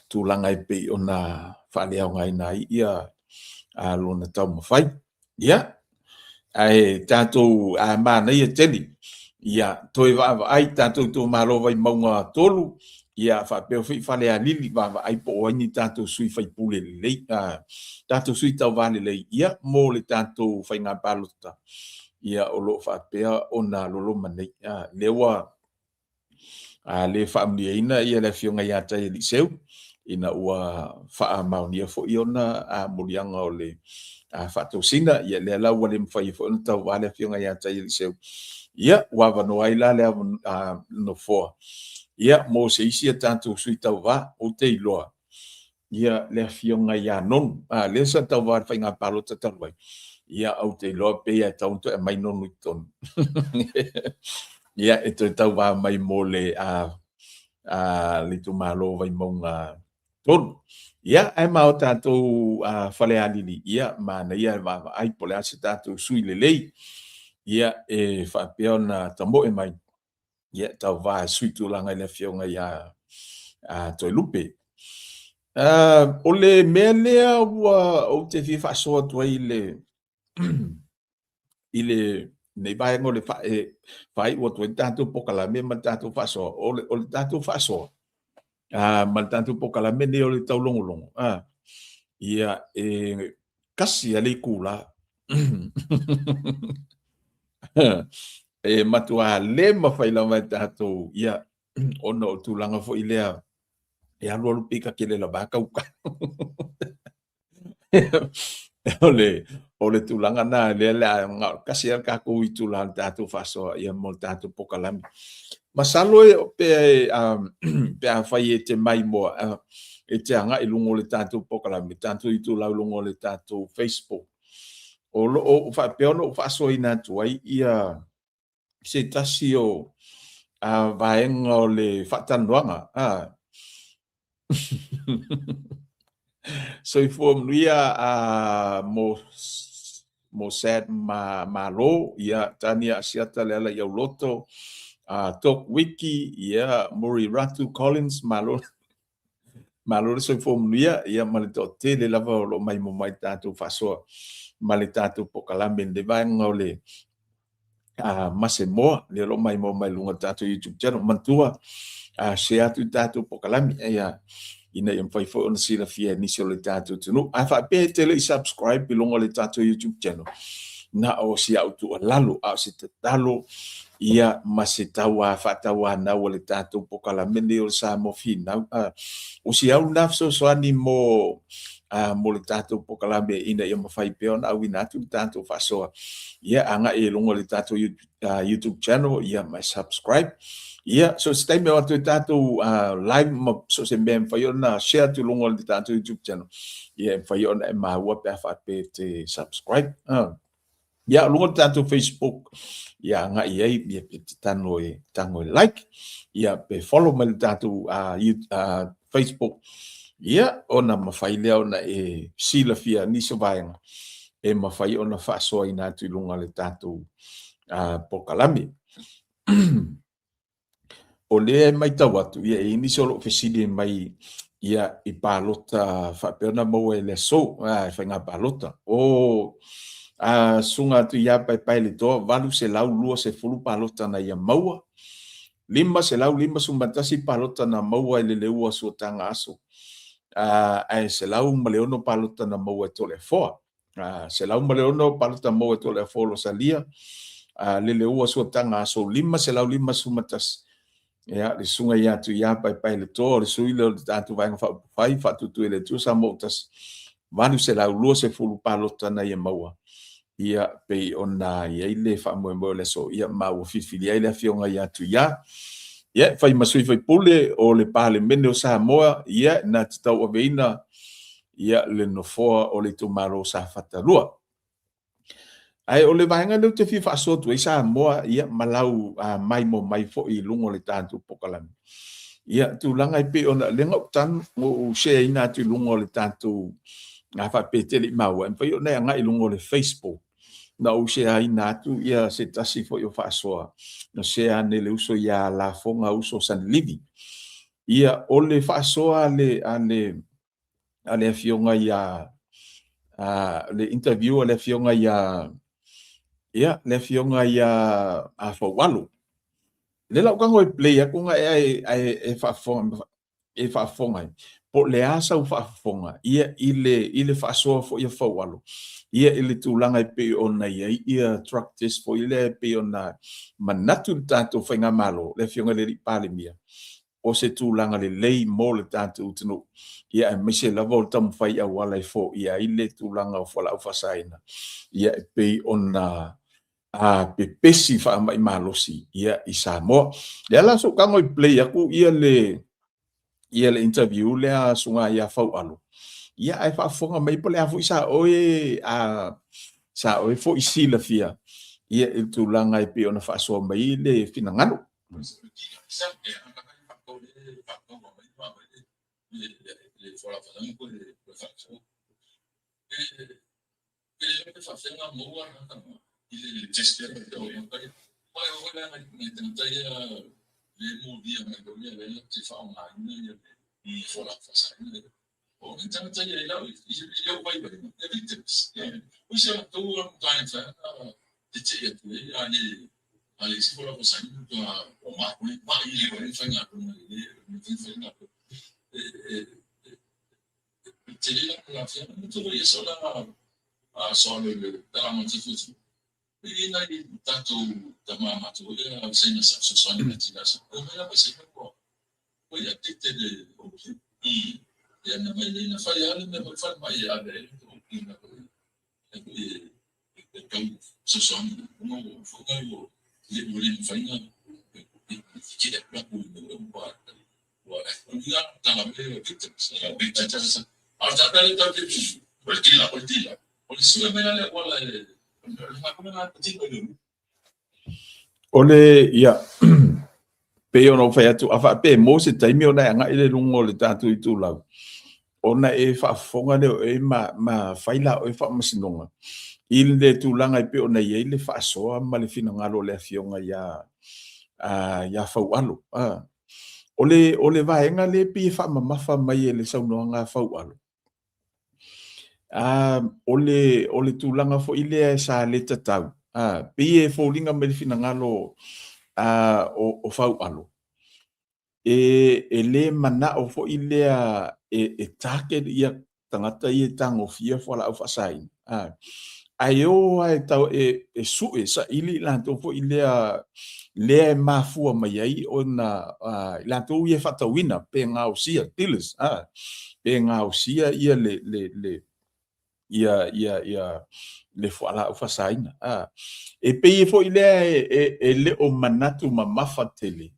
tulaga e pei ona faaleaogaina ai ia lona taumafai. Ia, ae tatou manaia tele, ia toe vaavaai tatou itumalo Vaimauga 3, ia faapea foi Falealili, vaavaai po o ai ni tatou sui faipule lelei, tatou sui tauva lelei, ia mo le tatou faiga palota, ia o lo o faapea ona loloma nei. Lea ua le faamanuiaina ia le Afioga ia Taialii ina ua faamaonia foi ona moliaga o le faatosina, ia lea la ua le mafai foi ona tauva le Afioga ia Taialii. Ia ua avanoa ai la le nofoa ia mo se isi a tatou sui tauva. Ou te iloa ia le Afioga ia Nonu, lea sa tauva i le faiga palota talu ai, ia ou te iloa pei e tatau ona toe aumai Nonu i totonu. Ia e toe tauva mai mo le le itumalo Vaimauga 3. Ia ae ma o tatou Falealili, ia manaia e vaavaai po o le a se tatou sui lelei, ia e faapea ona tamoe mai, ia tauva e sui tulaga i le Afioga ia Toelupe. O le mea lea ua ou te fia faasoa atu ai i le nei vaega o le faaiu atu ai le tatou pokalame ma le tatou faasoa. O le tatou faasoa ma le tatou pokalame nei o le taulogologo, ia e kasi a le itula. E matua le mafai lava e tatou, ia, ona o tulaga foi lea, e alu alu pika tele lava kauka. O le tulaga na lea le a na o kasi a tatou itula le tatou faasoa ia mo le tatou pokalame. Masalo e pe pe afai e te mai moa e te agai i luga o le tatou pokalame, tatou itula i luga o le tatou Facebook. O lo o faapea ona ou faasoaina atu ai ia se tasi o vaega o le faatalanoaga. Soifua manuia mo mo Sad ma Malo, ia Tania Asiata le ala i Auloto, Tok Wiki, ia Murray Ratu Collins, malo Malo le soifua manuia, ia ma le toatele lava o lo o maimoa mai tatou faasoa ma le tatou pokalame i le vaega o le Masemoa, lea o lo o maimoa mai luga o le tatou YouTube channel. Manatua, share atu i tatou pokalame, ia, ina ia mafai foi ona silafia e nisi o le tatou atunuu. A faapea e te le i subscribe i luga o le tatou YouTube channel, na o si au tuualalo, a o se tatalo, ia ma se tauā faatauanau a le tatou pokalame nei o le Samoa Finau. O si au lena fesoasoani mo mo le tatou pokalame ina ia mafai pea ona auina atu le tatou faasoa. Ia agai i luga o le tatou YouTube channel, ia ma subscribe. Ia, so se taimi o atu i tatou live ma so se mea e mafai ona share atu i luga o le tatou YouTube channel, ia e mafai ona e maua pe a faapea e te subscribe. Ia, luga o le tatou Facebook, ia agai i ai, ia pe te tano e, tango e like, ia pe follow mai le tatou Facebook, ia ona mafai lea ona e silafia nisi o vaega e mafai ona faasoaina atu i luga o le tatou pokalame. O lea e matau atu, ia e i ai nisi o lo o fesili mai ia i palota faapea ona maua i le aso, i faiga palota. O susuga atu ia Paepaeletoa, 820 palota na ia maua, 551 palota na maua i le Leua Suataga Aso. Ae 106 palota na maua e Toleafoa. 106 palota maua e Toleafoa Losalia, Leleua Suataga aso 551. Ia, le susuga ia Tuia Paepae le Toa, o le sui lea o le tatou Vaega Faaupufai, Faatuatua i le Atua Samoa ua Tasi, 820 palota na ia maua. Ia, pei ona i ai le faamoemoe o le aso, ia, ma ua filifilia ai le afioga ia Tuia. Ia, e fai ma sui faipule o le Palemene o Samoa, ia, na te tauaveina ia le nofoa o le itumalo o Safata 2. Ae o le vaega lea ou te fia faasoa atu ai Samoa, ia, ma lau maimoa mai foi i luga o le tatou pokalame. Ia, tulaga e pei ona lea na ou tanu, ou share ina atu i luga o le tatou a faapea te le i maua, e mafai ona e agai i luga o le Facebook na ou share ina atu ia se tasi foi o faasoa na share ane le uso ia Lafoga uso Sanilivi. Ia, o le faasoa a le, a le, a le afioga ia le interview a le afioga ia ia le afioga ia a Faualo. Le lau tago e play atu na e e faafofoga e faafofoga ai po o le a sau faafofoga ia i le i le faasoa foi a Faualo ia i le tulaga e pei ona i ai ia drug test foi lea e pei ona manatu le tatou faigamalo le afioga i le alii Palemia o se tulaga lelei mo le tatou atunuu, ia aemaise lava o le taumafai auala e foia ai le tulaga o fualaau faasaina, ia e pei ona a pepesi faamai malosi ia i Samoa. Lea la sou tago i play atu ia le ia le interview lea a susuga ia Faualo, ia ae faafofoga mai po o le a foi sa oe a sa oe foi silafia ia i le tulaga e pei ona faasoa mai le finagalo. O le, ia, pei ona ou fai atu, a faapea e maua se taimi ona e agai lea i luga o le tatou itulau, ona e faafofoga lea o oe ma, ma fai la oe faamasinoga i le tulaga e pei ona i ai le faasoa ma le finagalo o le afioga ia, ia Faualo. O le, o le vaega lea e pei e faamamafa mai e le saunoaga a Faualo, O le, o le tulaga foi lea sa le tatau, pei e foliga mai le finagalo o Faualo, e le manao foi lea e target ia tagata ia e tagofia fualaau faasaina, ae o lava e tau e sue, saili i latou foi lea lea e mafua mai ai ona i latou ia e faatauina pe gaosia, dealers, pe gaosia ia le le le ia ia ia le fualaau faasaina. E pei foi lea e le o manatu mamafa tele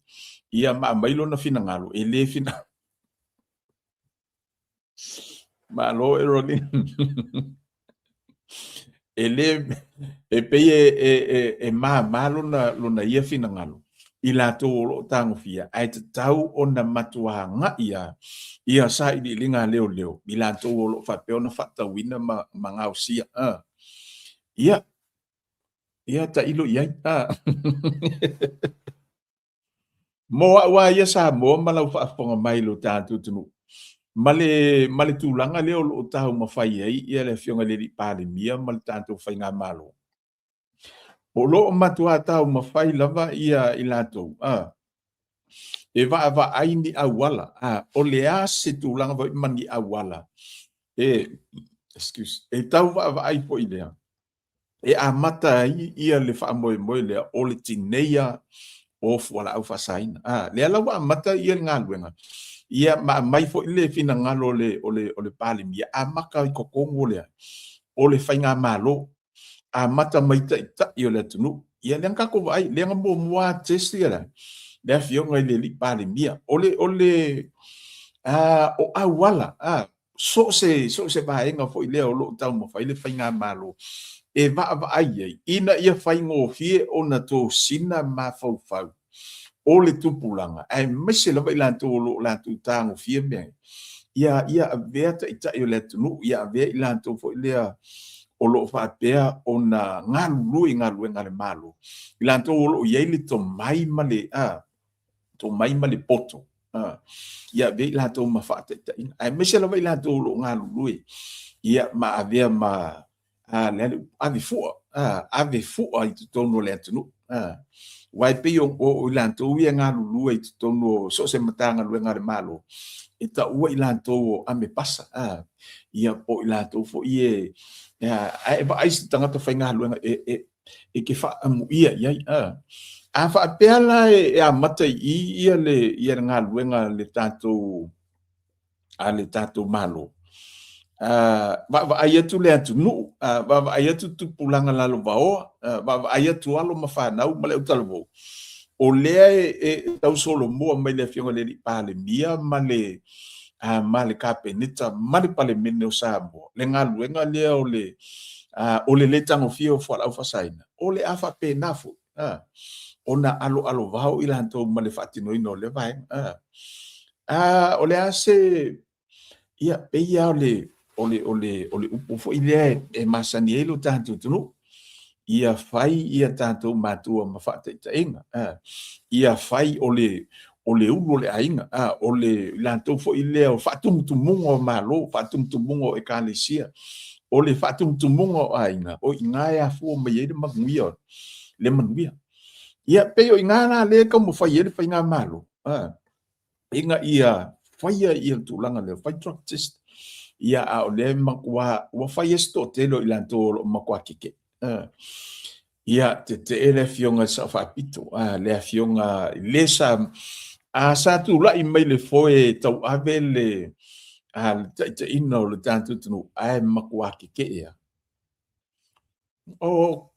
ia ma aumai lona finagalo, e le finagalo. Malo e Rolin. E le, e pei e, e, e, e māmā lona, lona ia finagalo i latou o lo o tagofia, ae tatau ona matua agai lava ia sailiiliga a leoleo i latou o lo o faapea ona faatauina ma, ma gaosia. Ia, ia tailo i ai. Mo au lava ia Samoa ma lau faafofoga mai i lo tatou atunuu, ma le, ma le tulaga lea o lo o taumafai ai ia le Afioga i le Alii Palemia ma le tatou Faigamalo, o lo o matua taumafai lava ia i latou, a, E vaavaai ni auala, a, o le a se tulaga foi ma ni auala e, excuse, e tau vaavaai foi lea e amata ai ia le faamoemoe lea o le tineia o fualaau faasaina. A, lea la ua amata ia le galuega, ia ma aumai foi le finagalo o le, o le, o le Palemia, amata i totonu o le, o le faigamalo, amata mai taitai o le atunuu. Ia lea na tatou vaai, lea na muamua test ia le, le afioga i le alii Palemia. O le, o le, a, o auala, a, so o se, so o se vaega foi lea o lo o taumafai le faigamalo e vaavaai ai ina ia faigofie ona tosina mafaufau o le tupulaga, aemaise lava i latou o lo o latou tagofia mea ia, ia avea taitai o le atunuu, ia avea i latou foi lea o lo o faapea ona galulue i galuega a le Malo, i latou o lo o i ai le tomai ma le, a, tomai ma le poto, a, ia avea i latou ma faataitaiga, aemaise lava i latou o lo o galulue, ia ma avea ma, a, le a le, ave fua, a, ave fua i totonu o le atunuu, a, aua e pei o, o, o i latou ia e galulue i totonu o so o se Matagaluega a le Malo, e taua i latou o ame pasa, a, ia po o i latou foi e, a, a e vaai se tagata faigaluega e, e, e te faaamuia i ai. A, a faapea la e, e amata i i ia le, ia le galuega a le tatou, a le tatou Malo, a, vaavaai atu le atunuu, a, vaavaai atu tupulaga lalovaoa, a, vaavaai atu alo ma fanau ma le autalavou, o lea e, e tausolomua mai le Afioga i le Alii Palemia ma le, a, ma le Kapeneta ma le Palemene o Samoa, le galuega lea o le, a, o le lē tagofia o fualaau faasaina, o le a faapena foi, a, ona aloalovao i latou ma le faatinoina o lea vaega. A, a, o le a se, ia, pei lava o le, o le, o le, o le upu foi lea e masani ai lo tatou atunuu, ia fai ia tatou matua ma faataitaiga, a, ia fai o le, o le ulu o le aiga, a, o le latou foi lea o faatumutumuga o Malo, faatumutumuga o Ekalesia, o le faatumutumuga o aiga, o i ina e afua mai ai le manuia, le manuia. Ia, pei o i ina la lea e taumafai ai le faigamalo, a, ina ia faia ia le tulaga lea, fai drug test, ia, a o lea e matua, ua fai ai se toatele o i latou o lo o matua kekeʻe. Ia, tetee le afioga i le Sao Faapito, a, le afioga i le sa, a sa tulai mai le foe e tauave le, a, le taitaiina o le tatou atunuu, ae matua kekeʻe lava. Oh,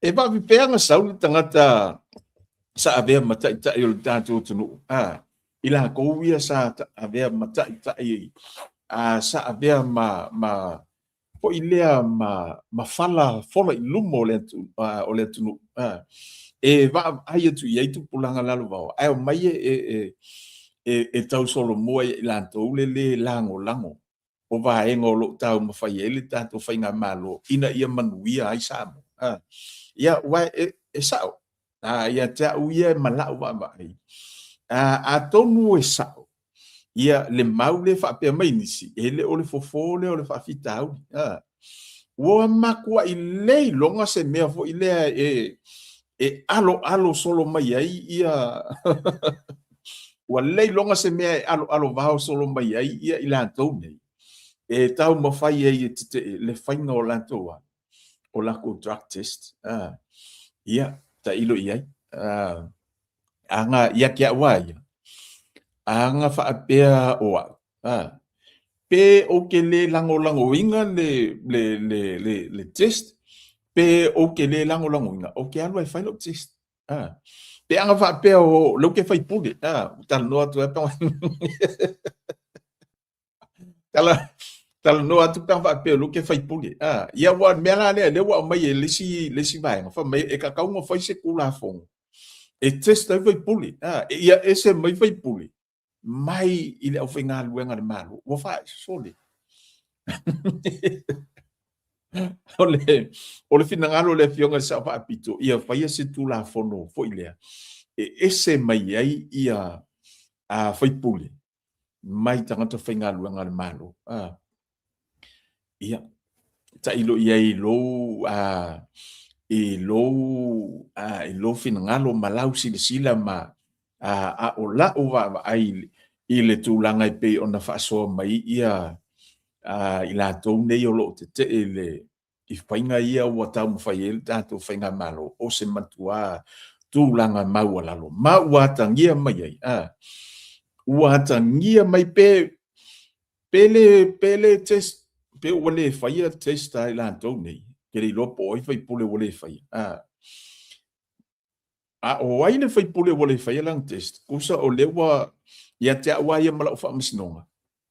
e faapefea ona sau le tagata sa avea ma taitai o le tatou atunuu, a, i latou ia sa avea ma taitai, a, sa avea ma, ma, foi lea ma, ma fala fola i luma o le, o le atunuu, a, e vaavaai atu i ai tupulaga lalovaoa, ae omai e, e, e, e, e tausolomua ia i latou le lē lagolago o vaega o lo o taumafai ai le tatou faigamalo ina ia manuia ai Samoa. A, ia, aua e, e sao, a, ia te au ia ma lau vaavaai, a, atonu e sao, ia le mau lea faapea mai nisi, e le o le fofo lea o le faafitauli. A, ua matuai le iloga se mea foi lea e, e aloalo solo mai ai ia ua le iloga se mea e aloalovao solo mai ai ia i latou nei e taumafai ai e tetee le faiga o latou a o lakou drug test. A, ia tailo i ai. A, aga ia te au a ia, aga faapea o au, a, pe ou te lē lagolagoina le, le, le, le, le test, pe ou te lē lagolagoina, ou te alu e fai lou test. A, pe aga faapea o lea ou te faipule, a, ua talanoa atu ai pe tala, talanoa atu pe a faapea o lea ou te faipule. A, ia ua mea la lea, lea ua aumai e le isi, le isi vaega, fai mai e tatau ona fai se Tulafono e test ai faipule, a, ia ese mai faipule mai i le aufaigaluega a le Malo. Ua faaesole. O le, o le finagalo o le Afioga i le Sao Faapito, ia faia se Tulafono foi lea e ese mai ai ia a faipule mai tagata faigaluega a le Malo. A, ia, tailo i ai i lou, a, i lou, i lou finagalo ma lau silasila ma a o la'u vaavaai i le tulaga e pei ona faasoa mai ia i latou nei o lo o tetee i le i faiga ia ua taumafai ai le tatou faigamalo, o se matuā tulaga maualalo ma ua atagia mai ai, a ua atagia mai pe pe le pe le test pe ua le faia test a i latou nei, ke le iloa po o ai faipule ua le faia, a A o ai le faipule ua le faia lana test, tusa o lea ua ia te au lava ia ma lau faamasinoga,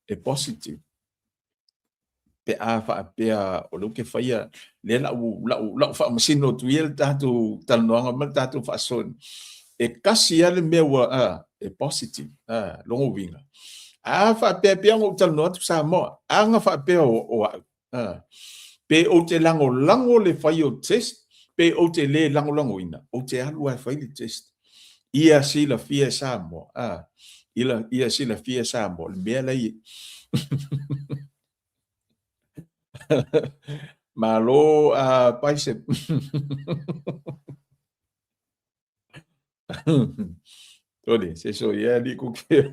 e positive. Pe a faapea o lea ou te faia lea lau, lau, lau faamasino atu ia le tatou talanoaga ma le tatou faasoa, e tasi lava le mea ua, a, e positive, a, lona uiga. A faapea, pei ona ou talanoa atu Samoa, a na faapea o, o au, Pe ou te lagolago le fai o test, pe ou te le lagolagoina, ou te alu lava e fai le test. Ia silafia e Samoa, a, ia silafia e Samoa le mea la i Malo a Paise. Tole, se so ia li ku ke.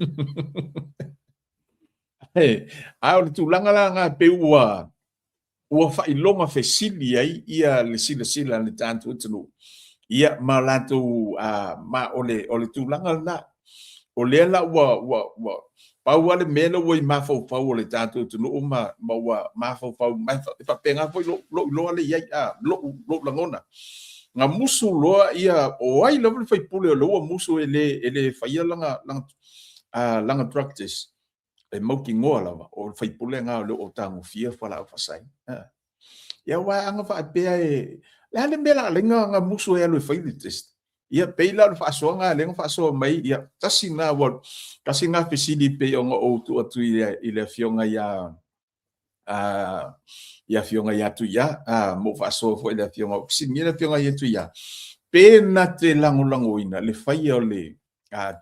A o le tulaga la lena pei ua ua faailoga fesili ai ia le silasila a le tatou atunuu ia ma latou ma o le o le tulaga lena. O lea la ua ua ua pau lava le mea lea ua i mafaufau o le tatou atunuu ma ma ua mafaufau ma e faapena foi lou lou iloa lea i ai a lou lou lagona. Na musu loa ia o ai lava le faipule o lea ua musu e le e le faia lana lana lana drug test e mautinoa lava o le faipule lena o lea ua tagofia fualaau faasaina. Ia aua a na faapea e le a le mea la alai na musu e alu e fai le test. Ia pei la o le faasoaga lea na faasoa mai, ia tasi na ua tasi na fesili pei ona ou tuu atu i le afioga ia i afioga ia Tuia, ma ou faasoa foi i le afioga, ou fesiligia le afioga ia Tuia, pe na te lagolagoina le faia o le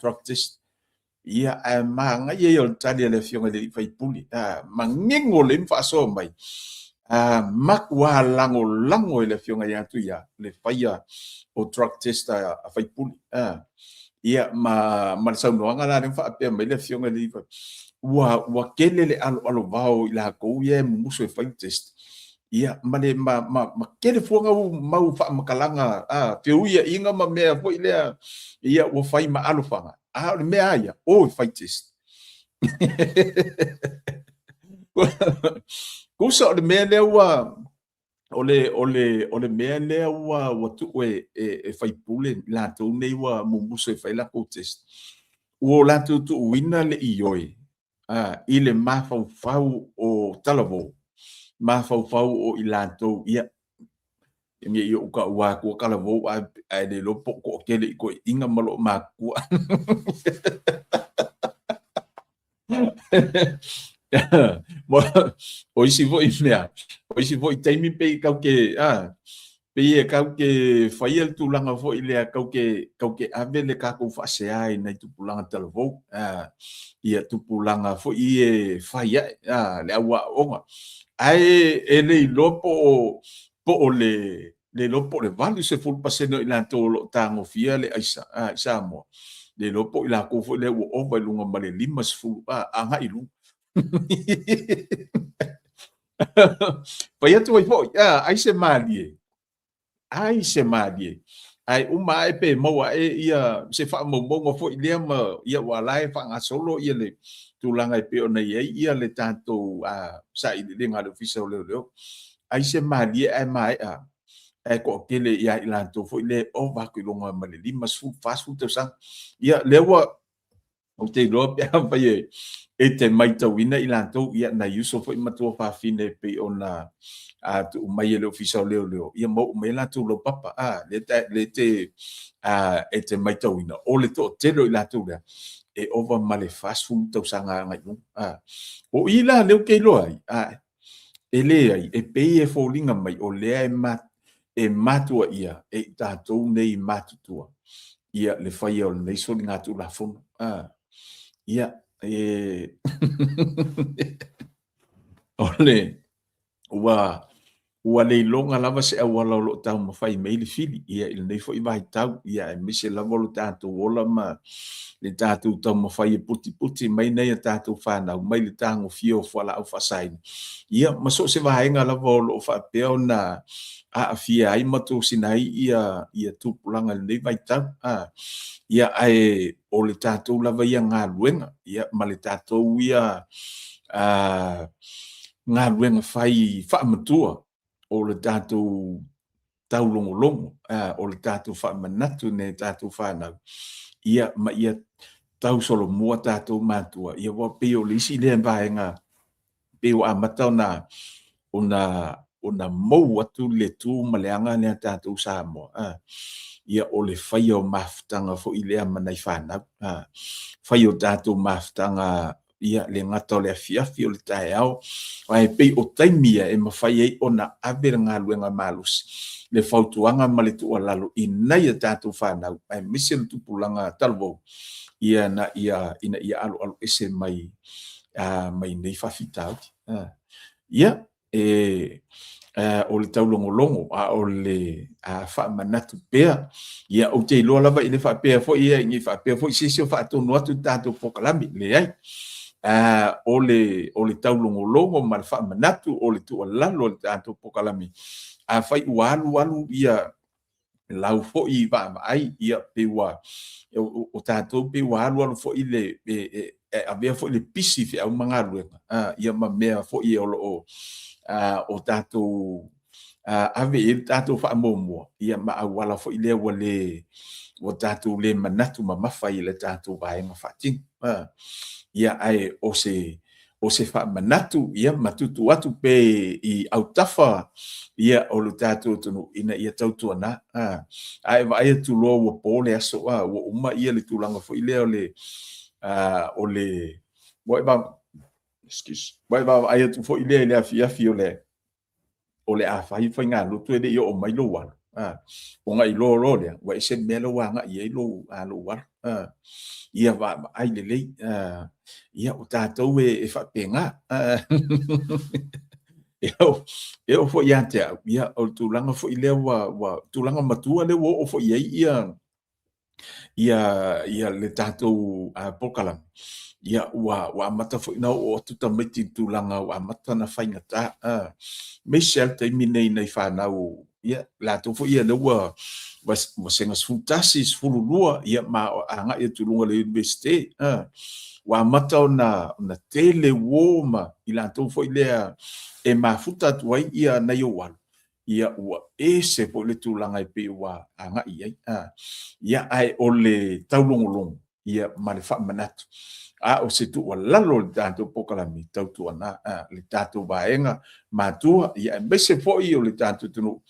drug test. Ia, ae manaia ia o le tali a le afioga i le sui usufono, manino lelei ma faasoa mai, matua lagolago e le afioga ia Tuia le faia o drug test a sui usufono. Ia, ma le saunoaga la lea na faapea mai le afioga i le ua, ua tele le aloalovao o i latou ia e mumusu e fai le test. Ia, ma le, ma, ma, ma tele fua mau faamatalaga, feuiaiga ma mea foi lea, ia, ua fai ma alofaga. A o le mea lava ia, o e fai test. Tusa o le mea lea ua, o le, o le, o le mea lea ua, ua tuu e, e, e faipule i latou nei ua mumusu e fai latou test, ua o latou tuuina le ioe a, i le mafaufau o talavou, mafaufau o i latou, ia, ne i ou taua atua talavou ae, ae le iloa po o toatele i toeaiina ma loo matutua. O isi foi mea, o isi foi taimi pei kau ke, a, pei e kau ke faia le tulaga foi lea kau ke, kau ke ave le tatou faasea i nai tupulaga talavou, a, ia tupulaga foi e fai ae, a, le au aoaoga. Ae e le iloa po o, po o le, le iloa po o le 80% o i latou o lo o tagofia le aisa i Samoa, le iloa po o i latou foi lea ua ova i luga ma le 50 agai i luga. Fai atu ai foi, ai se malie, ai se malie, ae uma ae pe maua ae ia se faamaumauga foi lea ma ia ua la e faagasolo ia le tulaga e pei ona i ai ia le tatou sailiiliga a le Ofisa o Leoleo. Ai se malie ae maea ae toatele ia i latou foi lea e ova atu i luga ma le 50, 40 tausaga. Ia lea ua ou te iloa pe afai e, e te maitauina i latou, ia nai uso foi ma tuafafine e pei ona a, tuu mai e le Ofisa o Leoleo, ia ma oo mai latou laupapa, a, lea te, lea te, a, e te maitauina, o le toatele o i latou lea, e ova ma le 40 tausaga agai i luga. A, o i la lea ou te iloa ai, a, E leai, e pei e foliga mai o lea e ma, e matuaia e i tatou nei matutua ia le faia o lenei soligatulafono. A, ia, e o le, ua, Ua le iloga lava se auala o lo o taumafai mai le fili ia i lenei foi vaitau, ia aemaise lava lo tatou ola ma le tatou taumafai e putiputi mai nai a tatou fanau mai le tagofia o fualaau faasaina, ia ma so o se vaega lava o lo o faapea ona aafia ai ma tosina ai ia tupulaga i lenei vaitau. Ia ae o le tatou lava ia galuega, ia ma le tatou ia galuega fai faamatua o le tatou taulogologo, o le tatou faamanatu i nai a tatou fanau, ia ma ia tausolomua tatou matua, ia ua pei o le isi lea vaega pei ua amata ona mou atu le tu ma le aga lea a tatou Samoa, ia o le faia o mafutaga foi lea ma nai fanau, faia o tatou mafutaga ia le gata o le afiafi o le taeao, ae pei o taimi ia e mafai ai ona ave le galuega malosi, le fautuaga ma le tuualalo i nai a tatou fanau, aemaise le tupulaga talavou, ia na ia ina ia aloalo ese mai mai nei faafitauli. Ia, e o le taulogologo a o le faamanatu pea. Ia, ou te iloa lava i le faapea foi ia, i faapea foi se isi o faatonu atu i tatou polokalame. Leai. O le taulogologo ma le faamanatu o le tuualalo o le tatou polokalame, afai ua alu alu ia lau foi vaavaai, ia pei ua o tatou pei ua alu alu foi le e avea foi le pisi feau ma galuega, ia ma mea foi o lo o o tatou ave i ai le tatou faamuamua, ia ma auala foi lea ua le ua tatou le manatu mamafa i le tatou vaega faatino. Ia ae o se o se faamanatu ia ma tuutuu atu pea i autafa ia o le tatou atunuu ina ia tautuana. A e vaai atu loa ua po le aso, ua uma ia le tulaga foi lea o le o le ua e excuse, ua e vaavaai atu foi lea i le afiafi o le a fai faigalotu e le i oo mai lou alo, ona iloa loa lea ua ese le mea lea ua agai i ai lou alo. Ia vaavaai lelei, ia o tatou e faapena. E oo foi ia te au, ia o le tulaga foi lea ua tulaga matua lea ua oo foi i ai ia le tatou polokalame, ia ua amata foi ona oo atu tamaiti i le tulaga ua amata ona faigata, aemaise lava le taimi nei i nai fanau, ia latou foi ia lea ua sega 11, 12, ia ma agai atu i luga o le Iunivesite, ua amata ona tele uo ma i latou foi lea e mafuta atu ai ia nai ou alo, ia ua ese foi le tulaga e pei ua agai i ai. Ia, ae o le taulogologo ia ma le faamanatu, a o se tuualalo o le tatou polokalame, tautuana le tatou vaega matua, ia aemaise foi o le tatou atunuu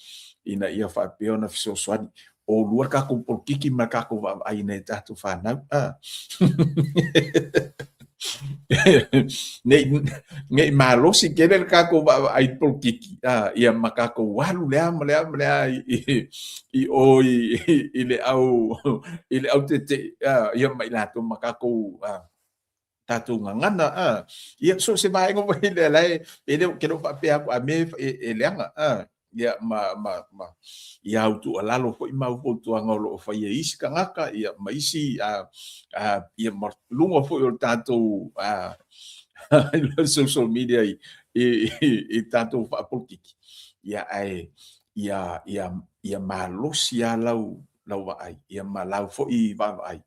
ina ia faapea ona fesoasoani. O lua le tatou polokiki ma le tatou vaavaai i nai a tatou fanau. Nei malosi tele le tatou vaavaai i polokiki, ia ma tatou alu lea ma lea ma lea i o i le au i le au tetee, ia ma i latou ma tatou tatou gagana, ia so o se vaega foi lea la e le o ke le faapea atu a mea e leaga, ia ma ma ma ia au tuualalo foi ma au fautuaga o lo o faia e isi tagata, ia ma isi ia ma luga foi o le tatou social media i tatou faapolokiki, ia ae ia ia ia malosi lava lau vaai, ia ma lau foi vaavaai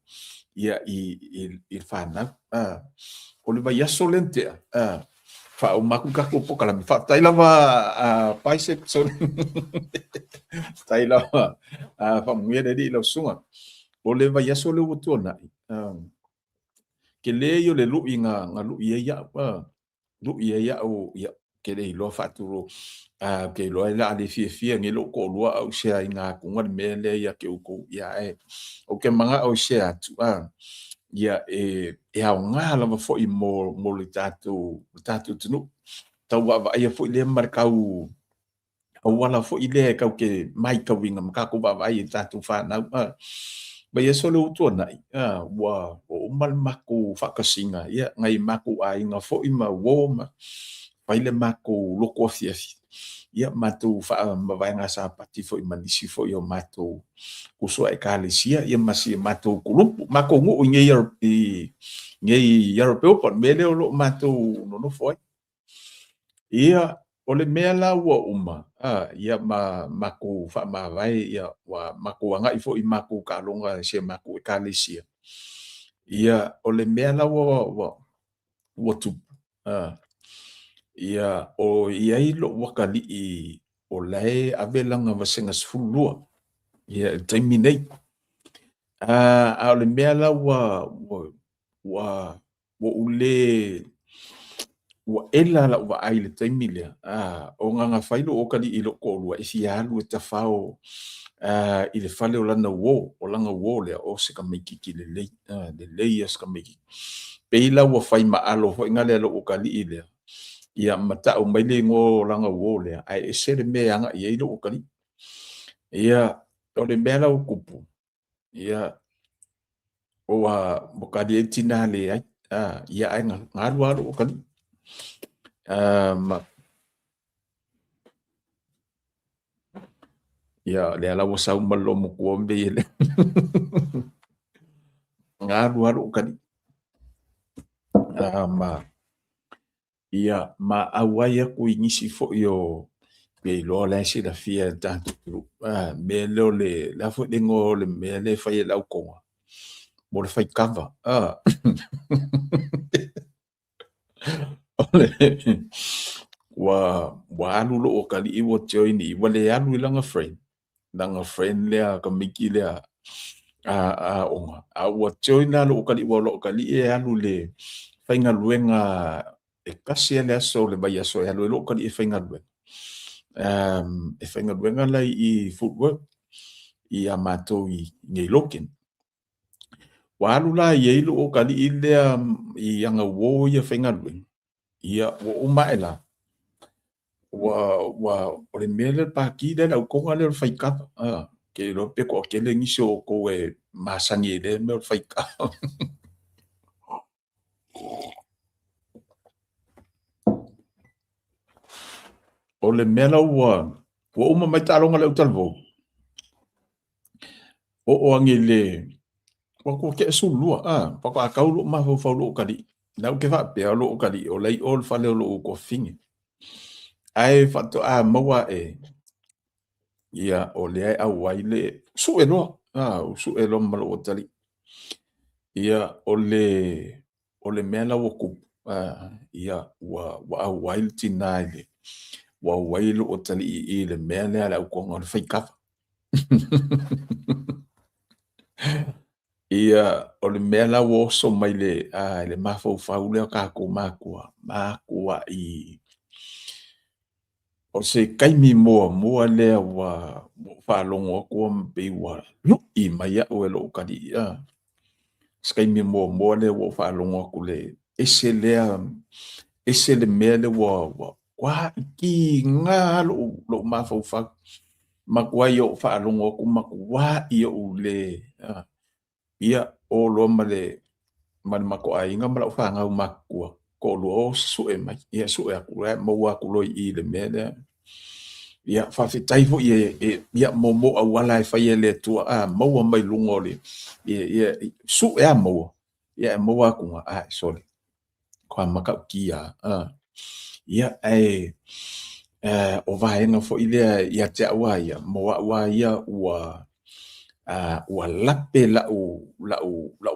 ia i le fanau. O le vaiaso lea na tea, faauma atu le tatou polokalame. Faafetai lava Bicep, sorry. Faafetai lava, faamanuia le Alii i lau susuga. O le vaiaso lea ua tuanai, tele ia o le lui na lui ai au, lui ai au, ia, ke le iloa faatulou, ke iloa e le a le fiafia nei lou toalua a ou share ina atu le mea lea ia te outou, ia ae ou te manao e share atu, ia e aoga lava foi mo le tatou atunuu. Tau vaavaaia foi lea ma le tau auala foi lea e tau te matauina ma tatou vaavaai i tatou fanau. Vaiaso lea ua tuanai, ua uma le matou faatasiga, ia, nai matou aiga foi ma uo ma. Fai le matou lotu afiafi, ia matou faamavaega Sapati foi ma nisi foi o matou uso a ekalesia, ia ma si matou kulupu, matou nuu i nei Arapeupa, le mea lea o lo o matou nonofo ai. Ia, o le mea la ua uma, ia ma matou faamavae, ia ua matou agai foi i matou taaloga i si a matou ekalesia. Ia, o le mea la ua tupu, ia, o i ai lou atalii o la e ave lana vasega 12, ia, i le taimi nei. A o le mea la ua ou le ua ela lau vaai i le taimi lea, ona na fai lou atalii i lou toalua e fia alu e tafao i le fale o lana uo, o lana uo lea, o se tamaitiiti lelei, lelei ia se tamaitiiti. Pei la ua fai maalo foi na lea lou atalii lea, ia ma tau mai le igoa o lana uo lea, ae ese le mea e agai ai lou atalii. Ia, o le mea la ua tupu, ia, ua tali ai le tina leai, ia ae na alu lava lou atalii. Ia, lea la ua sau ma le loomatua ma mea ia. Na alu lava lou atalii. Ia, ma auai atu i nisi foi o pe iloa la e silafia e le tatou mea lea o le a foi le igoa o le mea lea e fai e le aukoga mo le fai kava. Ua alu lou atalii ua join i, ua le alu i lana friend, lana friend lea tamaiti lea aoga, a ua join la lou atalii, ua lou atalii e alu i le faigaluega e tasi lava le aso o le vaiaso e alu ai lou atalii e faigaluega. E faigaluega la i footwork ia matou i nei Logan. Ua alu la i ai lou atalii lea i ana uo ia faigaluega, ia ua uma ae la, ua o le mea lea pati lea le aukoga lea o le fai kava. Ke iloa pe toatele nisi o outou e masani i lea mea o le fai kava. O le mea la ua uma mai taaloga le autalavou, oo ane i le ua tea 12, faatoa tau lou mafaufau lou atalii. La ou te faapea lou atalii o la i o le fale o lou tuafafine. Ae faatoa maua ae, ia o lea e auai le sue loa, sue loa ma lou atalii. Ia o le mea la ua tupu, ia ua auai le tina i le, ua auai lou atalii i le mea lea a le aukoga o le fai kava. Ia, o le mea la ua oso mai le mafaufau lea o tatou matua, matuai o se taimi muamua lea ua faalogo atu ma pei ua lui mai au e lou atalii. Se taimi muamua lea ua faalogo atu le ese lea, ese le mea lea ua tiga lou mafaufau. Matuai ou faalogo atu, matuai ou le ia o loa ma le matou aiga ma lau fanau matutua, toalua o sue mai, ia sue atu la, maua atu loa i le mea lea. Ia faafetai foi ia mo auala e fai e le Atua, maua mai luga o le ia sue a maua, ia e maua atu nga sorry ko matautia ia ae o vaega foi lea ia te au a ia mo au a ia ua ua lape lau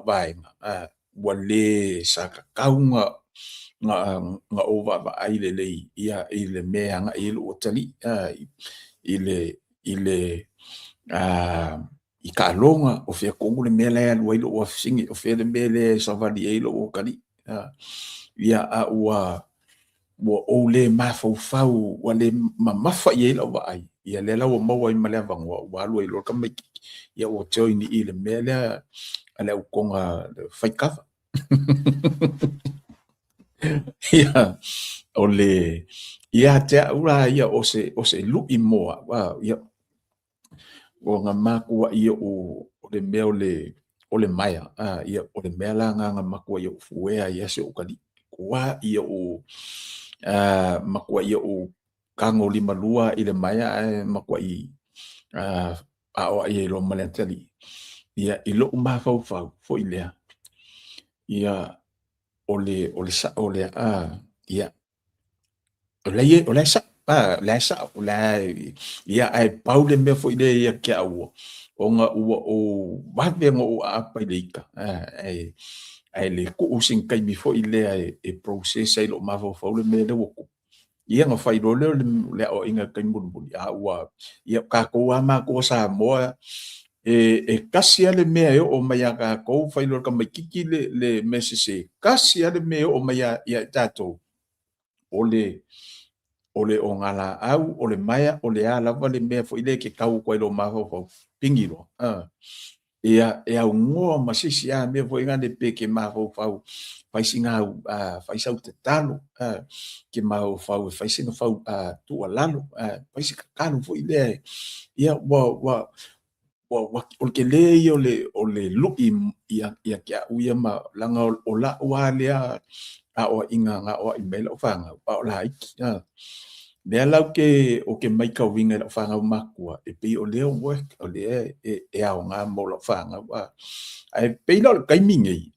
vaega, ua le sa tatau na ou vaavaai lelei ia i le mea agai i lou atalii, i le i taaloga, o fea tonu le mea la e alu ai lou afafine, o fea le mea lea e savali ai lou atalii. Ia a ua ou le mafaufau, ua le mamafa i ai lau vaai, ia lea la ua maua ai ma le avanoa, ua alu ai loa le tamaitiiti, ia ua join i le mea lea a le aukoga fai kava. Ia, o le ia te au la ia o se lui mo au, ia o na matuai o le mea o le maea, ia o le mea la na matuai ou fuea ai si ou atalii. Ua ia o Matuai ou tago limalua i le maea ae matuai aoai ai loa ma le atalii. Ia, i lou mafaufau foi lea, ia, o le sao lea, ia, o la e sao, o la e sao, o la e, ia, ae pau le mea foi lea ia te au, ona ua ou vave ona ou aapa i le ita, ae le tuu sina taimi foi lea e process ai lou mafaufau le mea lea ua tupu. Ia ona fai loa lea o le aoaiga i le taimi mulimuli, a ua, ia o tatou lava matua Samoa, e tasi lava le mea e oo mai ia tatou, fai loa e le tamaitiiti le mea sese, tasi lava le mea e oo mai ia i tatou, o le ogalaau, o le maea, o le a lava le mea foi lea e te tau atu ai i lou mafaufau, pigi loa. Ia, e aunoa ma se isi lava mea foi lea pe te mafaufau fai sina au, fai sau tatalo, ke mafaufau e fai sina tuualalo, fai se tatalo foi lea. Ia, ua o le tele ia o le lui ia te au ia ma leaga o lau lava lea aoaiga na aoai mai ai lau fanau, a o laiti. Lea la ou te matauina i lau fanau matua, e pei o lea work, o lea e aoga mo lau fanau. Ae pei la o le taimi nei,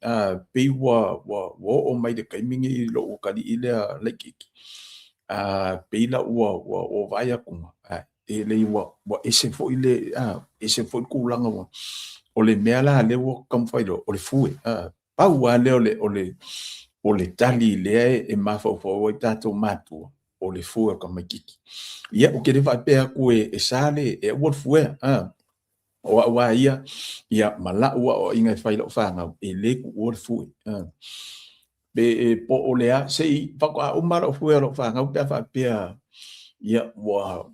pei ua oo mai le taimi nei i lou atalii lea laitiiti, pei la ua vaai atu, e lei ua ese foi le, ese foi le tulaga ua, o le mea la lea ua taumafai loa, o le fue. Pau lava lea o le tali lea e mafaufau ai tatou matua, o le fue o le tamaitiiti. Ia, ou te le faapea atu e sa le, e aua le fuea. O au lava ia, ia, ma lau aoaiga e fai i lau fanau, e le tuua le fue. Pe e po o le a, se i faatoa uma lou fue o lau fanau pe a faapea, ia, ua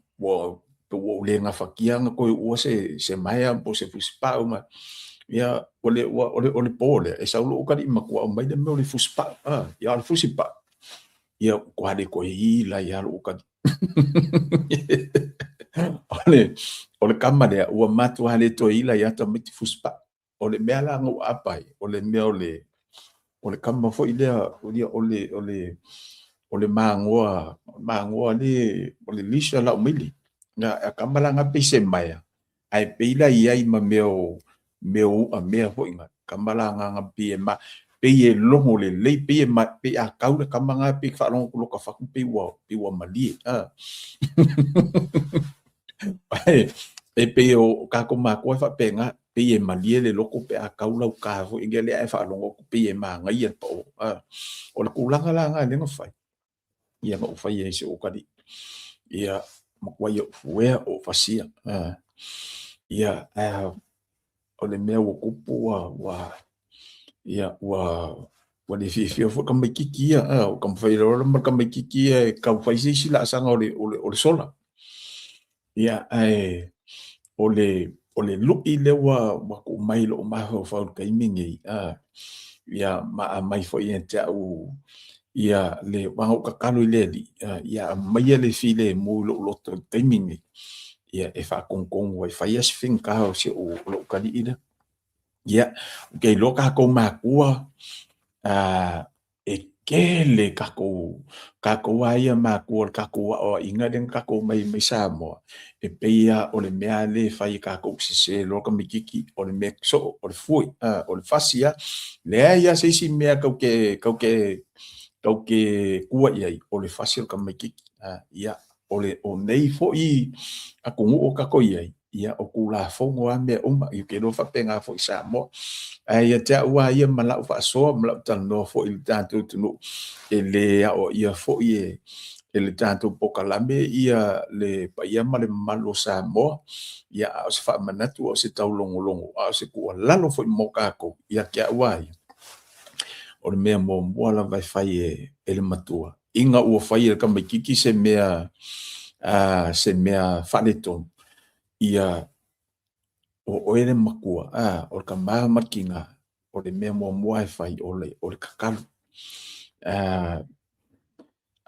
ou le gafatia ona toe uua se maea po o se fusipau ma, ia, o le po lea, e sau lou atalii matua aumai le mea o le fusipau. Ia, o le fusipau, ia, ua le toe ila ai lava lou atalii. O le kama lea, ua matua le toe ila ai lava tamaiti fusipau. O le mea la na ou aapa ai, o le mea o le kama foi lea, o le magoa, magoa le, o le lisa lau maile. A kama la ngā pei se maea, ae pei la iai ma mea o u'a mea foi ngā, kama la ngā ngā pei e ma, pei e logo le lei, pei e ma, pei a kau le kama ngā pei whaalongo ku loka whaku, pei ua malie. E pei o kākou mākua e whaapenga, pei e malie le loko pe a kau lau kā foi nge lea e whaalongo ku pei e māngai e pa o. O le kūlanga la ngā lenga whai. Ia nga u whai e se o kari. Ia matua ia ufuea o fasia. Ia o le mea ua kupu ua ia ua le fiafia foi tamaitiiti ia, o taumafai loa ma le tamaitiiti ia e tau fai se isi laasaga o le sola. Ia, ae o le lui lea ua tuu mai i lou mafaufau i le taimi nei, ia ma aumai foi ia te au ia le aua na ou tatalo i le Alii, ia aumaia le filemu i lou loto i le taimi nei, ia e faatonutonu ai, fai lava si faigata o si ou lou atalii lea. Ia, ou te iloa tatou matua, e tele tatou, tatou lava ia matua o le tatou aoaiga lea na tatou omai ai mai Samoa, e pei lava o le mea lea e fai e tatou sese loa tamaitiiti, o le mea soo, o le fue, o le fasi lava. Leai lava se isi mea tatou te tua i ai, o le fasi o le tamaitiiti. Ia, o nei foi atunuu o tatou i ai, ia o Tulafono lava mea uma, ia ou te iloa faapena foi i Samoa. Ae ia te au lava ia ma lau faasoa ma lau talanoa foi i le tatou atunuu, e le aoaia foi e le tatou polokalame ia le paia ma le mamalu o Samoa, ia a o se faamanatu, a o se taulogologo, a o se tuualalo foi mo tatou, ia te au lava ia, o le mea muamua lava e fai e le matua, ina ua fai e le tamaitiiti se mea se mea faaletonu, ia o oe le matua, o le tama ma le tina, o le mea muamua e fai o le tatalo.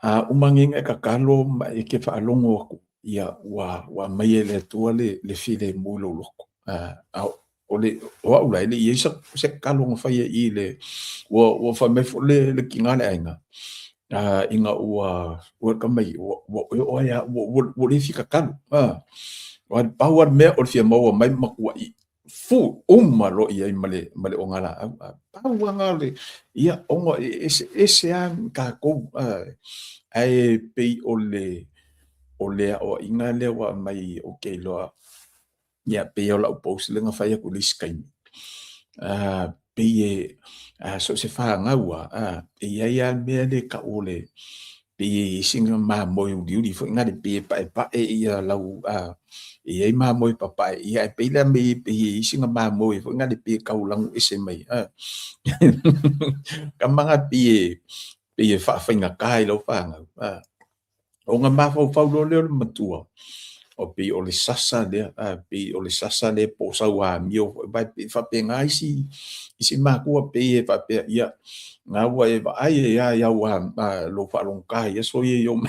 A uma nei ona e tatalo ma e te faalogo atu, ia ua aumai e le Atua le filemu i lou loto. O au la, e le i i ai se tatalo na faia i i le, ua fai mai foi le tina a le aiga, Ina ua ua ka mai ua ua ua ua ua ua le fia kakalo. Aua e pau lava le mea o le fia maua mai ma matuai fu uma loa i ai ma le ma le ogalaau. Pau lava lena o le, ia ona e eseese lava tatou, ae pei o le o le aoaiga lea ua aumai ou te iloa, ia pei o lau post lea na fai atu i le isi taimi, pei e so o se fanau lava, e i ai lava le mea lea e tau o le, pei e i ai sina mamoe uliuli foi lena pei e paepae ia lau, e i ai mamoe papae, ia ae pei la pei e i ai sina mamoe foi lena pei e tau lanu ese mai. Tama na pei e faafaigata i lau fanau. Ona mafaufau loa lea o le matua, o pei o le sasa lea, pei o le sasa lea po o sau amio foi, aua e pei e faapena isi isi matua pei e faapea, ia, na ua e vaai ai lava i au lou faalogogata i aso ia i ou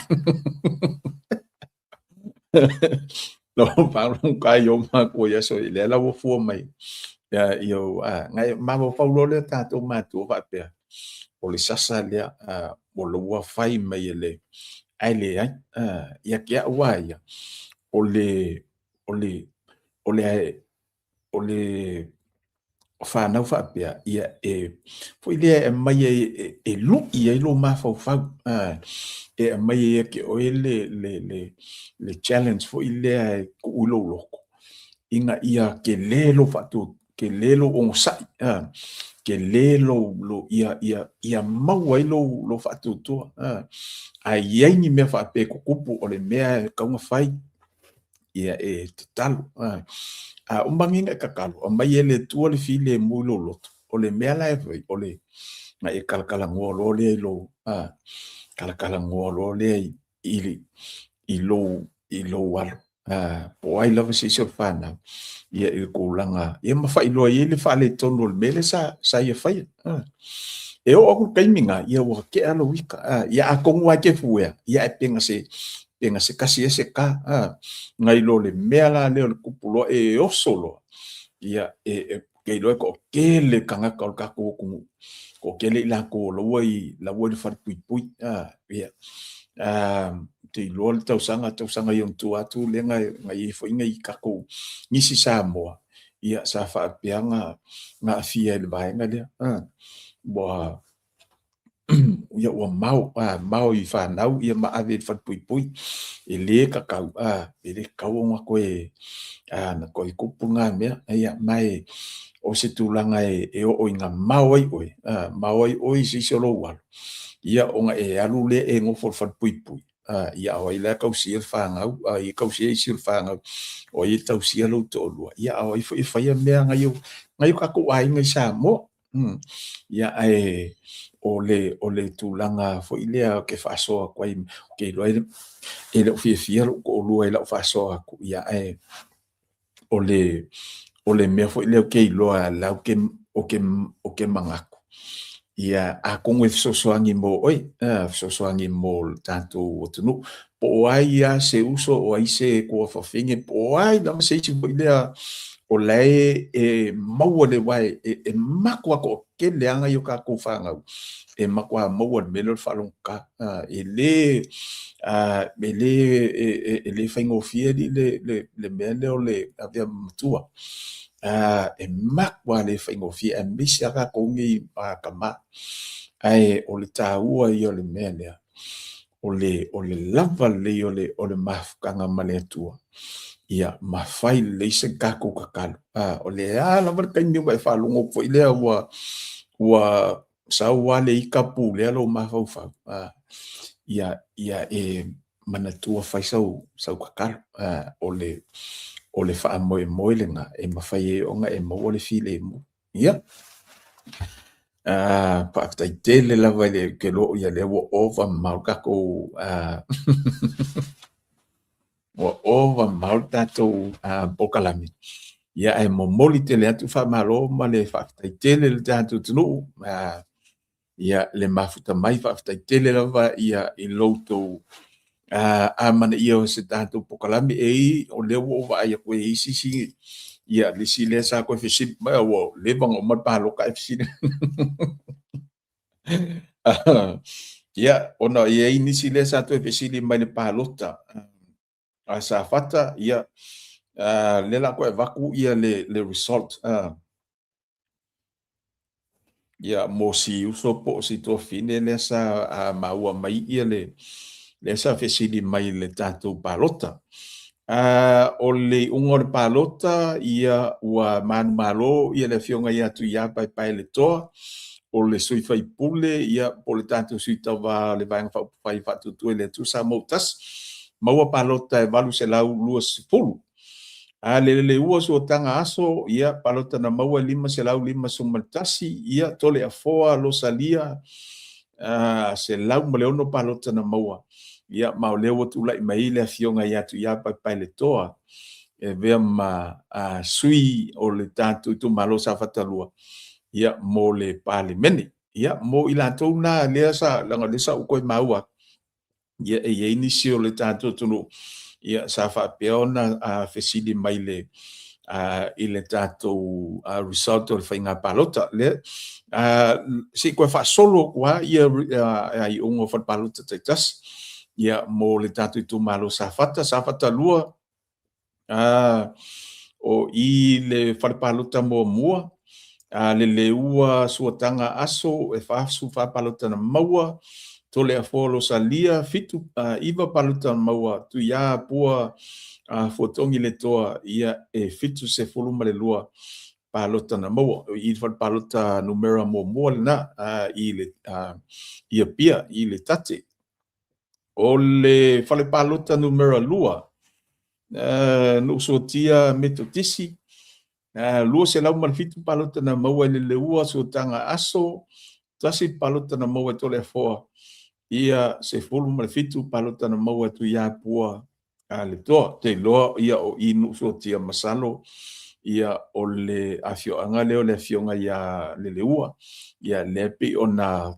lou faalogogata i ou matua i aso ia, lea la ua fua mai i ou, na e mafaufau loa lea o tatou matua faapea, o le sasa lea o lou fai mai e le ae leai. Ia te au lava ia, o le o le o le o le fanau faapea, ia e foi lea e aumai ai e lui ai lou mafaufau, e aumai ai ia te oe le le le le challenge foi lea e tuu i lou loto, ina ia tele lou faatu tele lou onosai, tele lou, lou ia, ia, ia maua ai lou, lou faatuatua. A i ai ni mea faapea e tutupu, o le mea e tatau ona fai, ia e tatalo. A uma nei ona e tatalo, aumai e le Atua le filemu i lou loto, o le mea la e fai, o le na e talatalanoa loa lea i lou, talatalanoa loa lea i, i lou, i lou alo. Po o ai lava se isi o le fanau, ia i le tulaga, ia ma faailoa i ai le faaletonu o le mea lea sa, sa ia faia. E oo atu i le taimi lena, ia ua tea lou ita. Ia atonu lava e te fuea, ia ae pe na se, pe na se tasi ea se ta, nai lo le mea la lea o le tupu loa e oso loa, ia e, e te iloa e toatele tagata o le tatou atunuu, toatele i latou o la ua i, la ua i le falepuipui, ia, ou te iloa le tausaga, tausaga i ona tua atu lea na i ai foi nai tatou nisi Samoa, ia sa faapea ona aafia i le vaega lea. Ua ia ua mao, mao i fanau ia ma ave i le falepuipui. E le tatau, e le tatau ona toe, ona toe tupu na mea. Ia, ma e, o se tulaga e oo ina mao ai oe, mao ai oe i se isi o lou alo, ia ona e alu lea e nofo i le falepuipui, ia o ai la e tausia le fanau, o ai e tausia isi o le fanau, o ai e tausia lou toalua, ia a o ai foi e faia mea a nai o, nai o tatou aiga i Samoa. Ia ae o le, o le tulaga foi lea ou te faasoa atu ai, ou te iloa e le o fiafia lou toalua i lau faasoa atu, ia ae o le, o le mea foi lea ou te iloa la ou te, ou te, ou te manatu, ia atonu e fesoasoani mo oe, fesoasoani mo le tatou atunuu, po o ai lava se uso, o ai se tuafafine, po o ai lava se isi foi lea o la e, e maua le aua e, e matua toatele lava nai o tatou fanau e matua maua i le mea lea o le faalogogata. E le, e le, e le faigofie alii le, le, le mea lea o le avea ma matua. E matua le faigofie aemaise lava tatou nei tama. Ae o le taua ia o le mea lea, o le, o le lava lelei o le, o le mafutaga ma le Atua, ia ma fai lelei se tatou tatalo. O le a lava le taimi ua e faalogo atu foi lea ua, ua sau lava le ita pulea lou mafaufau, ia, ia e manatua fai sau, sau tatalo. O le, o le faamoemoe lena e mafai ai ona e maua le filemu. Ia, faafetai tele lava i le, ou te iloa ia lea ua ova mamao le tatou ua ova mamao le tatou polokalame. Ia ae momoli tele atu faamalo ma le faafetai tele i le tatou atunuu. Ia le mafuta mai faafetai tele lava ia i lo outou amanaia o se tatou polokalame. E i o lea ua ou vaai atu e i isi isi ia le isi lea sa toe fesili mai ua leva ona uma le palota ae fesili. Ia, ona e i ai nisi lea sa toe fesili mai le palota a Safata, ia, lea la toe avatu ia le result. Ia, mo si uso po o si tuafafine lea sa maua mai ia le lea sa fesili mai i le tatou palota. O le iuga o le palota, ia ua manumalo ia le afioga ia Tuia Paepaeletoa, o le sui faipule, ia po o le tatou sui tauva o le Vaega Faaupufai Faatuatua i le Atua Samoa ua Tasi, maua palota e 820. A le Leleua Suataga Aso, ia palota na maua e 551, ia Toleafoa Losalia, 106 palota na maua. Ia, ma o lea ua tulai mai ai le afioga ia Tuiapaepaeletoa e avea ma sui o le tatou itumalo Safata 2, ia, mo le Palemene. Ia, mo i latou na lea sa, leaga o lea sa ou toe maua atu, ia e i ai nisi o le tatou atunuu ia sa faapea ona fesili mai le i le tatou result o le faiga palota lea se i toe faasolo atu lava ia iuga o fale palota taitasi ia mo le tatou itumalo Safata, Safata 2. O i le fale palota muamua, Leleua Suataga Aso e 44 palota na maua, Toleafoa Losalia 7 9 palota na maua, Tuia Pua Fuatogi Letoa ia e 72 palota na maua. O i le fale palota numera muamua lena i le i Apia i le Tate. O le fale palota numera 2, Nuusuatia Metotisi, 207 palota na maua i Leleua Suataga Aso, tasi palota na maua i Toleafoa, ia 17 palota na maua i Tuiapua Letoa. Te iloa ia o i Nuusuatia masalo ia o le afioaga lea o le afioga ia Leleua, ia lea pei ona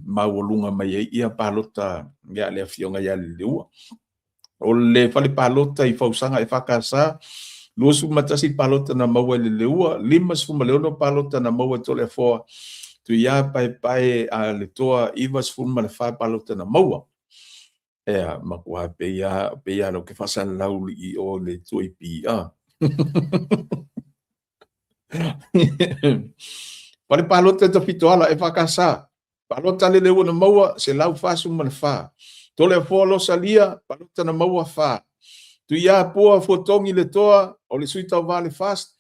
maualuga mai ai ia palota ia le afioga ia Leleua. O le fale palota i Fausaga EFKS, 21 palota na maua i Leleua, 56 palota na maua i Toleafoa, Tuia Paepae a Letoa 94 palota na maua. Ea, matua pei a, pei a lau ke faasalalau i o le tuaipi a. Fale palota i Tafitoala, EFKS, palota Leleua na maua, 144. Toleafoa Losalia, palota na maua, 4. Tuiapua Fuatogi Letoa, o le sui tauva le FAST,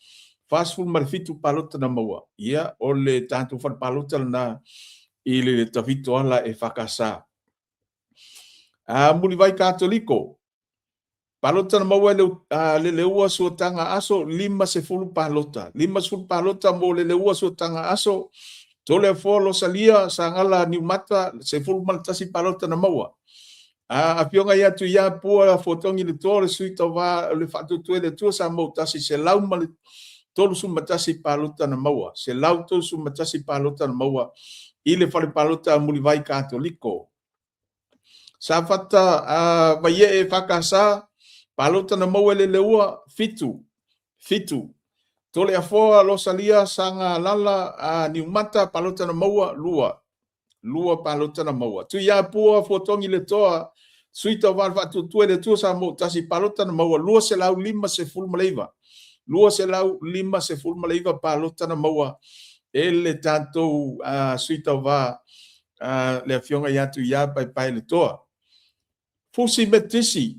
47 palota na maua. Ia, o le tatou fale palota lena i le Tafitoala EFKS. Mulivai Katoliko, palota na maua e Leleua Suataga Aso, 50 palota. 50 palota mo Leleua Suataga Aso, Toleafoa Losalia, Sagala Niumata, 11 palota na maua. Afioga ia Tuiapua Fuatogi Letoa, le sui tauva o le Faatuatua i le Atua Samoa ua Tasi, 131 palota na maua. 131 palota na maua i le fale palota a Mulivai Katoliko. Safata Vaiee EFKS, palota na maua e Leleua, 7, 7. Toleafoa Losalia Sagalala Niumata, palota na maua, 2, 2 palota na maua. Tuiapua Fuatogi Letoa, sui tauva le Faatuatua i le Atua Samoa ua Tasi, palota na maua, 259, 259 palota na maua e le tatou sui tauva le afioga ia Tuia Paepae Letoa. Fusi Metotisi,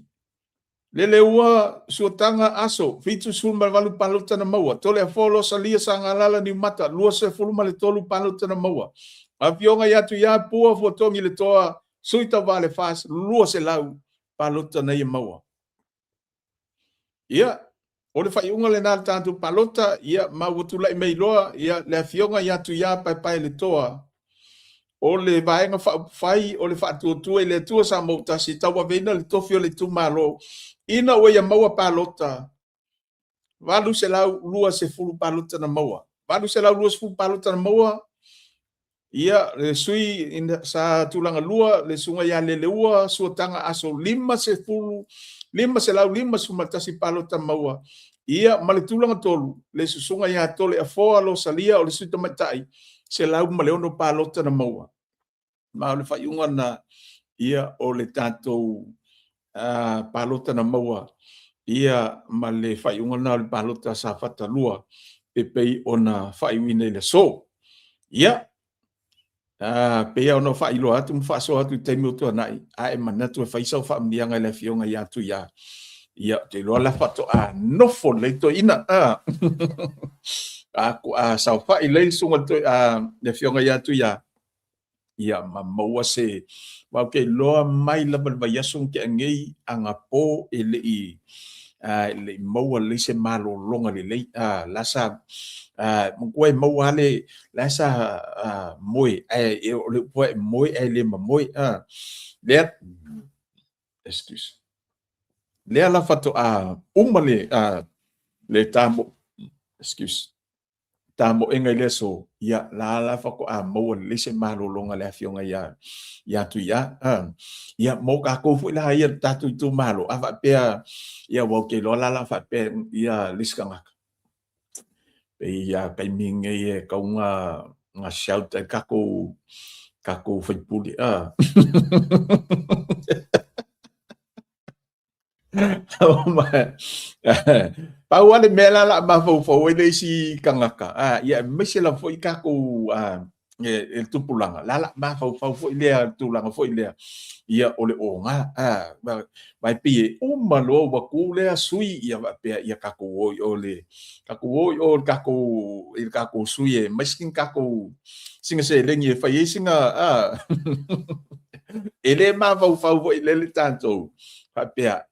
Leleua Suataga Aso, 78 palota na maua. Toleafoa Losalia Sagalala Niumata, 23 palota na maua. Afioga ia Tuia Pua Fuatogi Letoa, sui tauva le FAST, 200 palota na ia maua. Ia, o le faaiuga lena le tatou palota, ia, ma ua tulai mai loa, ia, le afioga ia Tuia Paepaeletoa, o le Vaega Faaupufai o le Faatuatua i le Atua Samoa ua Tasi, tauaveina le tofi o le itumalo, ina ua ia maua palota, 820 palota na maua. 820 palota na maua, Ia, le sui sa tulaga lua, le susuga ia Leleua Suataga Aso 50, 551 palota maua. Ia, ma le tulaga tolu, le susuga ia Toleafoa Losalia o le sui tamaitai, 106 palota na maua. Ma o le faaiuga lena, ia, o le tatou palota na maua, ia, ma le faaiuga lena o le palota a Safata 2 e pei ona faaiuina i le aso. Ia, pei lava ona faailoa atu ma faasoa atu i taimi o tuanai, a e manatu e fai sau faamanuiaga i le afioga ia Tuia, ia, ou te iloa la faatoa nofo lelei toeaina. A saofai lelei le susuga le afioga ia Tuia, ia ma maua se ma ou te iloa mai lava i le vaiaso na tea nei anapo e le i maua lelei se malologa lelei. La sa manatua e maua lava le la sa moe ae o le upu e moe ae le mamoe. Lea, excuse, lea la faatoa uma le tamo, excuse, tamoega i le aso, ia la la faatoa maua lelei se malologa a le afioga ia Tuia. Ia mo tatou foi la ia le tatou itumalo, a faapea, ia ua ou te iloa la la faapea ia le isi tagata. Pei a taimi nei e tau na shout ai takou faipule. Pau lava le mea la o le a mafaufau ai le isi tagata, ia aemaise lava foi tatou e le tupulaga, la o le a mafaufau foi lea tulaga foi lea, ia o le oga, aua e pei e uma loa ua tu lea sui, ia faapea, ia tatou o i o le, tatou o i o i le tatou, i le tatou sui e aumai sina tatou, sina seleni e fai ai sina, e le mafaufau foi lele tatou faapea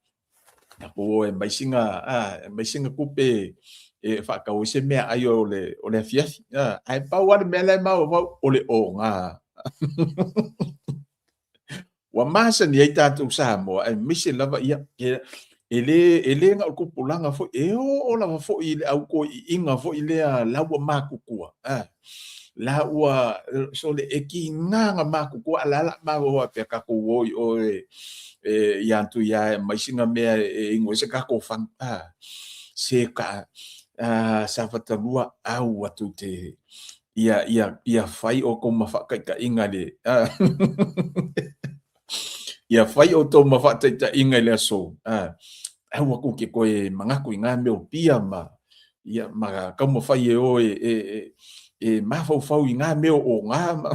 tatou o e aumai sina, aumai sina tupe e faatau ai se meaai o le afiafi. Ae pau lava le mea la e mafaufau, o le oga. Ua masani ai tatou Samoa, aemaise lava ia, e le na o le tupulaga foi, e oo lava foi i le au toeaiina foi lea la ua matutua, la ua, sole, e tiga na matutua, a o le a la mafaufau faapea, tatou o i o e ia Tuia e aumai sina mea e inu ai se tatou fagu, se ka, Safata 2, au atu te, ia fai outou ma faataitaiga le ia fai outou ma faataitaiga i le aso, aua tou te toe manatu i ngā mea o pia ma ia ma taumafai e o e mafaufau i ngā mea o ngā ma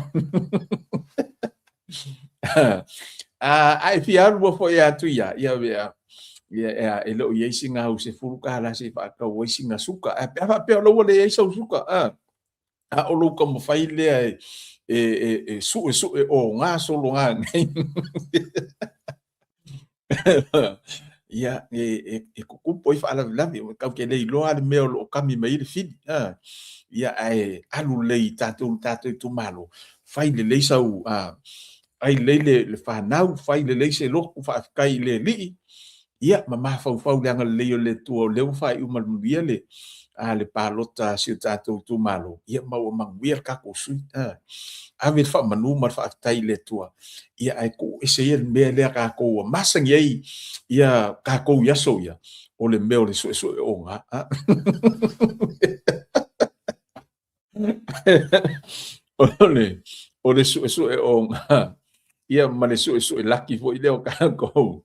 a e fia alu foi atu ia ia ia e le o i ai sina au $10 se i faatau ai sina suka a pe a faapea o la ua leai sau suka a o lou taumafai lea e suesue oga sologa nei. Ia, e tutupu ai faalavelave, tatou te le iloa le mea o lo o kami mai ai le fili. Ia, ae alu lelei i tatou tatou itumalo, fai lelei sau, fai lelei le fanau, fai lelei se lotu faafetai i le Alii, ia ma mafaufau i le agalelei o le Atua o lea ua faaiu ma le manuia le le palota a si o tatou itumalo, ia ma ua manuia le tatou sui. Ave le faamanu ma le faafetai i le Atua, ia ae tuu ese ia le mea lea tatou ua masani ai ia tatou i aso ia, o le mea o le suesue oga. O le suesue oga, ia ma le suesue laki foi lea o tatou.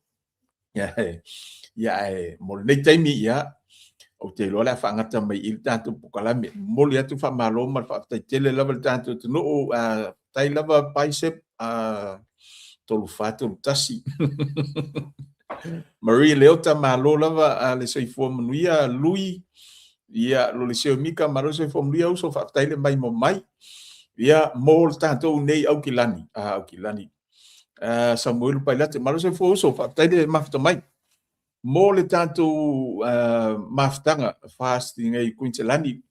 Ia ae mo lenei taimi, ia, ou te iloa o le a faagata mai i le tatou polokalame. Momoli atu faamalo ma le faafetai tele lava i le tatou atunuu. Faafetai lava Bicep 3431. Marie Leota, malo lava le soifua manuia. Lui, ia, Lolesio Mika, malo le soifua manuia uso, faafetai le maimoa mai. Ia, mo le tatou nei Aukilani, Aukilani. Samuelu Pailate, malo soifua uso, faafetai le mafuta mai. Mo le tatou mafutaga fasting nei i Kuiniselani,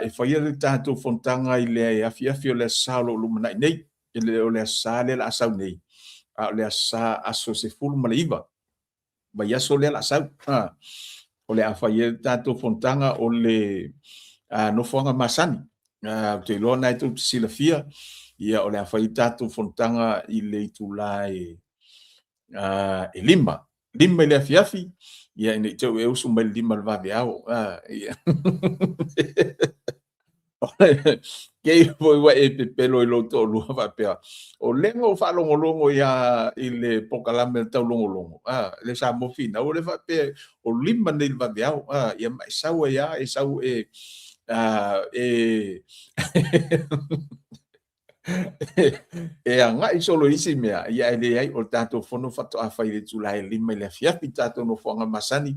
e faia le tatou fonotaga i le afiafi o le Aso Sa o lo o lumanai nei, e le o le Aso Sa lea o le a sau nei, a o le Aso Sa aso 19, vaiaso lea o le a sau. O le a fai ai le tatou fonotaga o le nofoaga masani. Ou te iloa na e tou te silafia, ia o le a fai ai le tatou fonotaga i le itula e 5. 5 i le afiafi, ia ina i te i ua e usu mai i le 5 i le vaveao. Ia. Kei foi ua e pepelo i lou toalua faapea, o lea na ou faalogologo ia i le polokalame le taulogologo, a, le Samoa Finau, o le faapea o 5 nei i le vaveao, a, ia ma e sau ai lava, e sau e, a, e, e agai solo i isi mea, ia e leai, o le tatou fono faatoa fai i le itula e 5 i le afiafi, tatou nofoaga masani,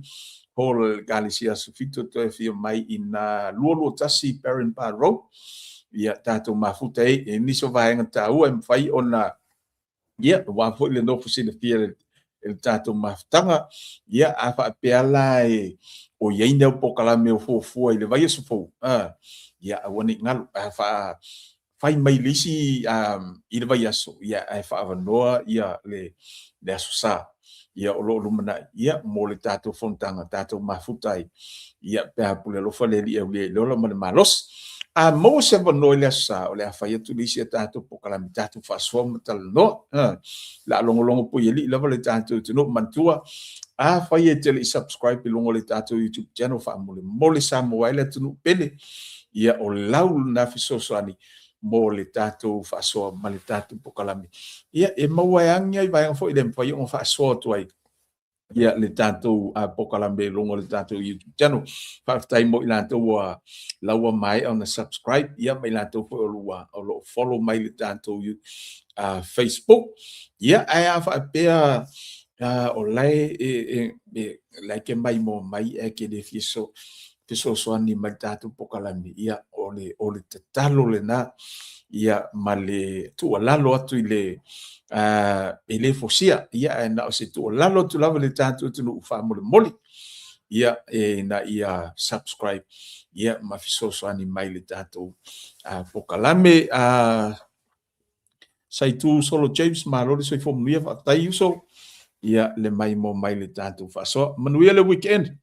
Hall o le Ekalesia Aso Fito toe afio mai i na 221 Barron Bar Road, ia tatou mafuta ai, e nisi o vaega taua e mafai ona, ia, aua foi le nofo silafia e le tatou mafutaga, ia, a faapea la e o i ai ni au polokalame o fuafua i le vaiaso fou, a, ia, aua ne i galo, a faa fai mai le isi i le vaiaso, ia, ae faaavanoa ia le Aso Sa, ia o lo o lumanai, ia, mo le tatou fonotaga, tatou mafuta ai, ia, pe a pule alofa le Alii e aulia i le ola ma le malosi. A maua se avanoa i le Aso Sa, o le a fai atu le isi a tatou polokalame, tatou faasoa ma talanoa. Le a logologo pui alii lava le tatou atunuu. Manatua, afai e te le i subscribe i luga o le tatou YouTube channel, faamolemole Samoa ai le atunuu pele, ia o lau lena fesoasoani mo le tatou faasoa ma le tatou polokalame. Ia, e maua ai lava nai vaega foi le mafai ona faasoa atu ai ia le tatou polokalame i luga o le tatou YouTube channel. Faafetai mo i latou ua la ua maea ona subscribe, ia ma i latou foi o lo o follow mai le tatou Facebook. Ia, ae a faapea o la e la e ke maimoa mai ae ke le fia fesoasoani mai le tatou polokalame, ia o le tatalo lena, ia ma le tuualalo atu i le e le fosia, ia ae na o se tuualalo atu lava i le tatou atunuu faamolemole, ia ina ia subscribe, ia ma fesoasoani mai le tatou polokalame. Saitu Solo James, malo le soifua manuia, faafetai uso, ia le maimoa mai le tatou faasoa. Manuia le weekend,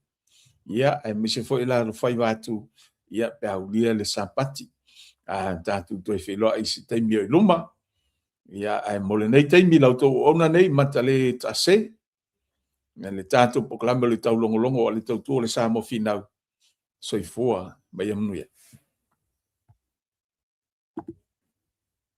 ia aemaise foi la alofaiva atu, ia pe a aulia le Sapati, tatou toe feiloai i se taimi o i luma, ia ae mo lenei taimi la outou auauna nei matale taase, le tatou polokalame o le taulogologo a le tautua o le Samoa Finau. Soifua ma ia manuia.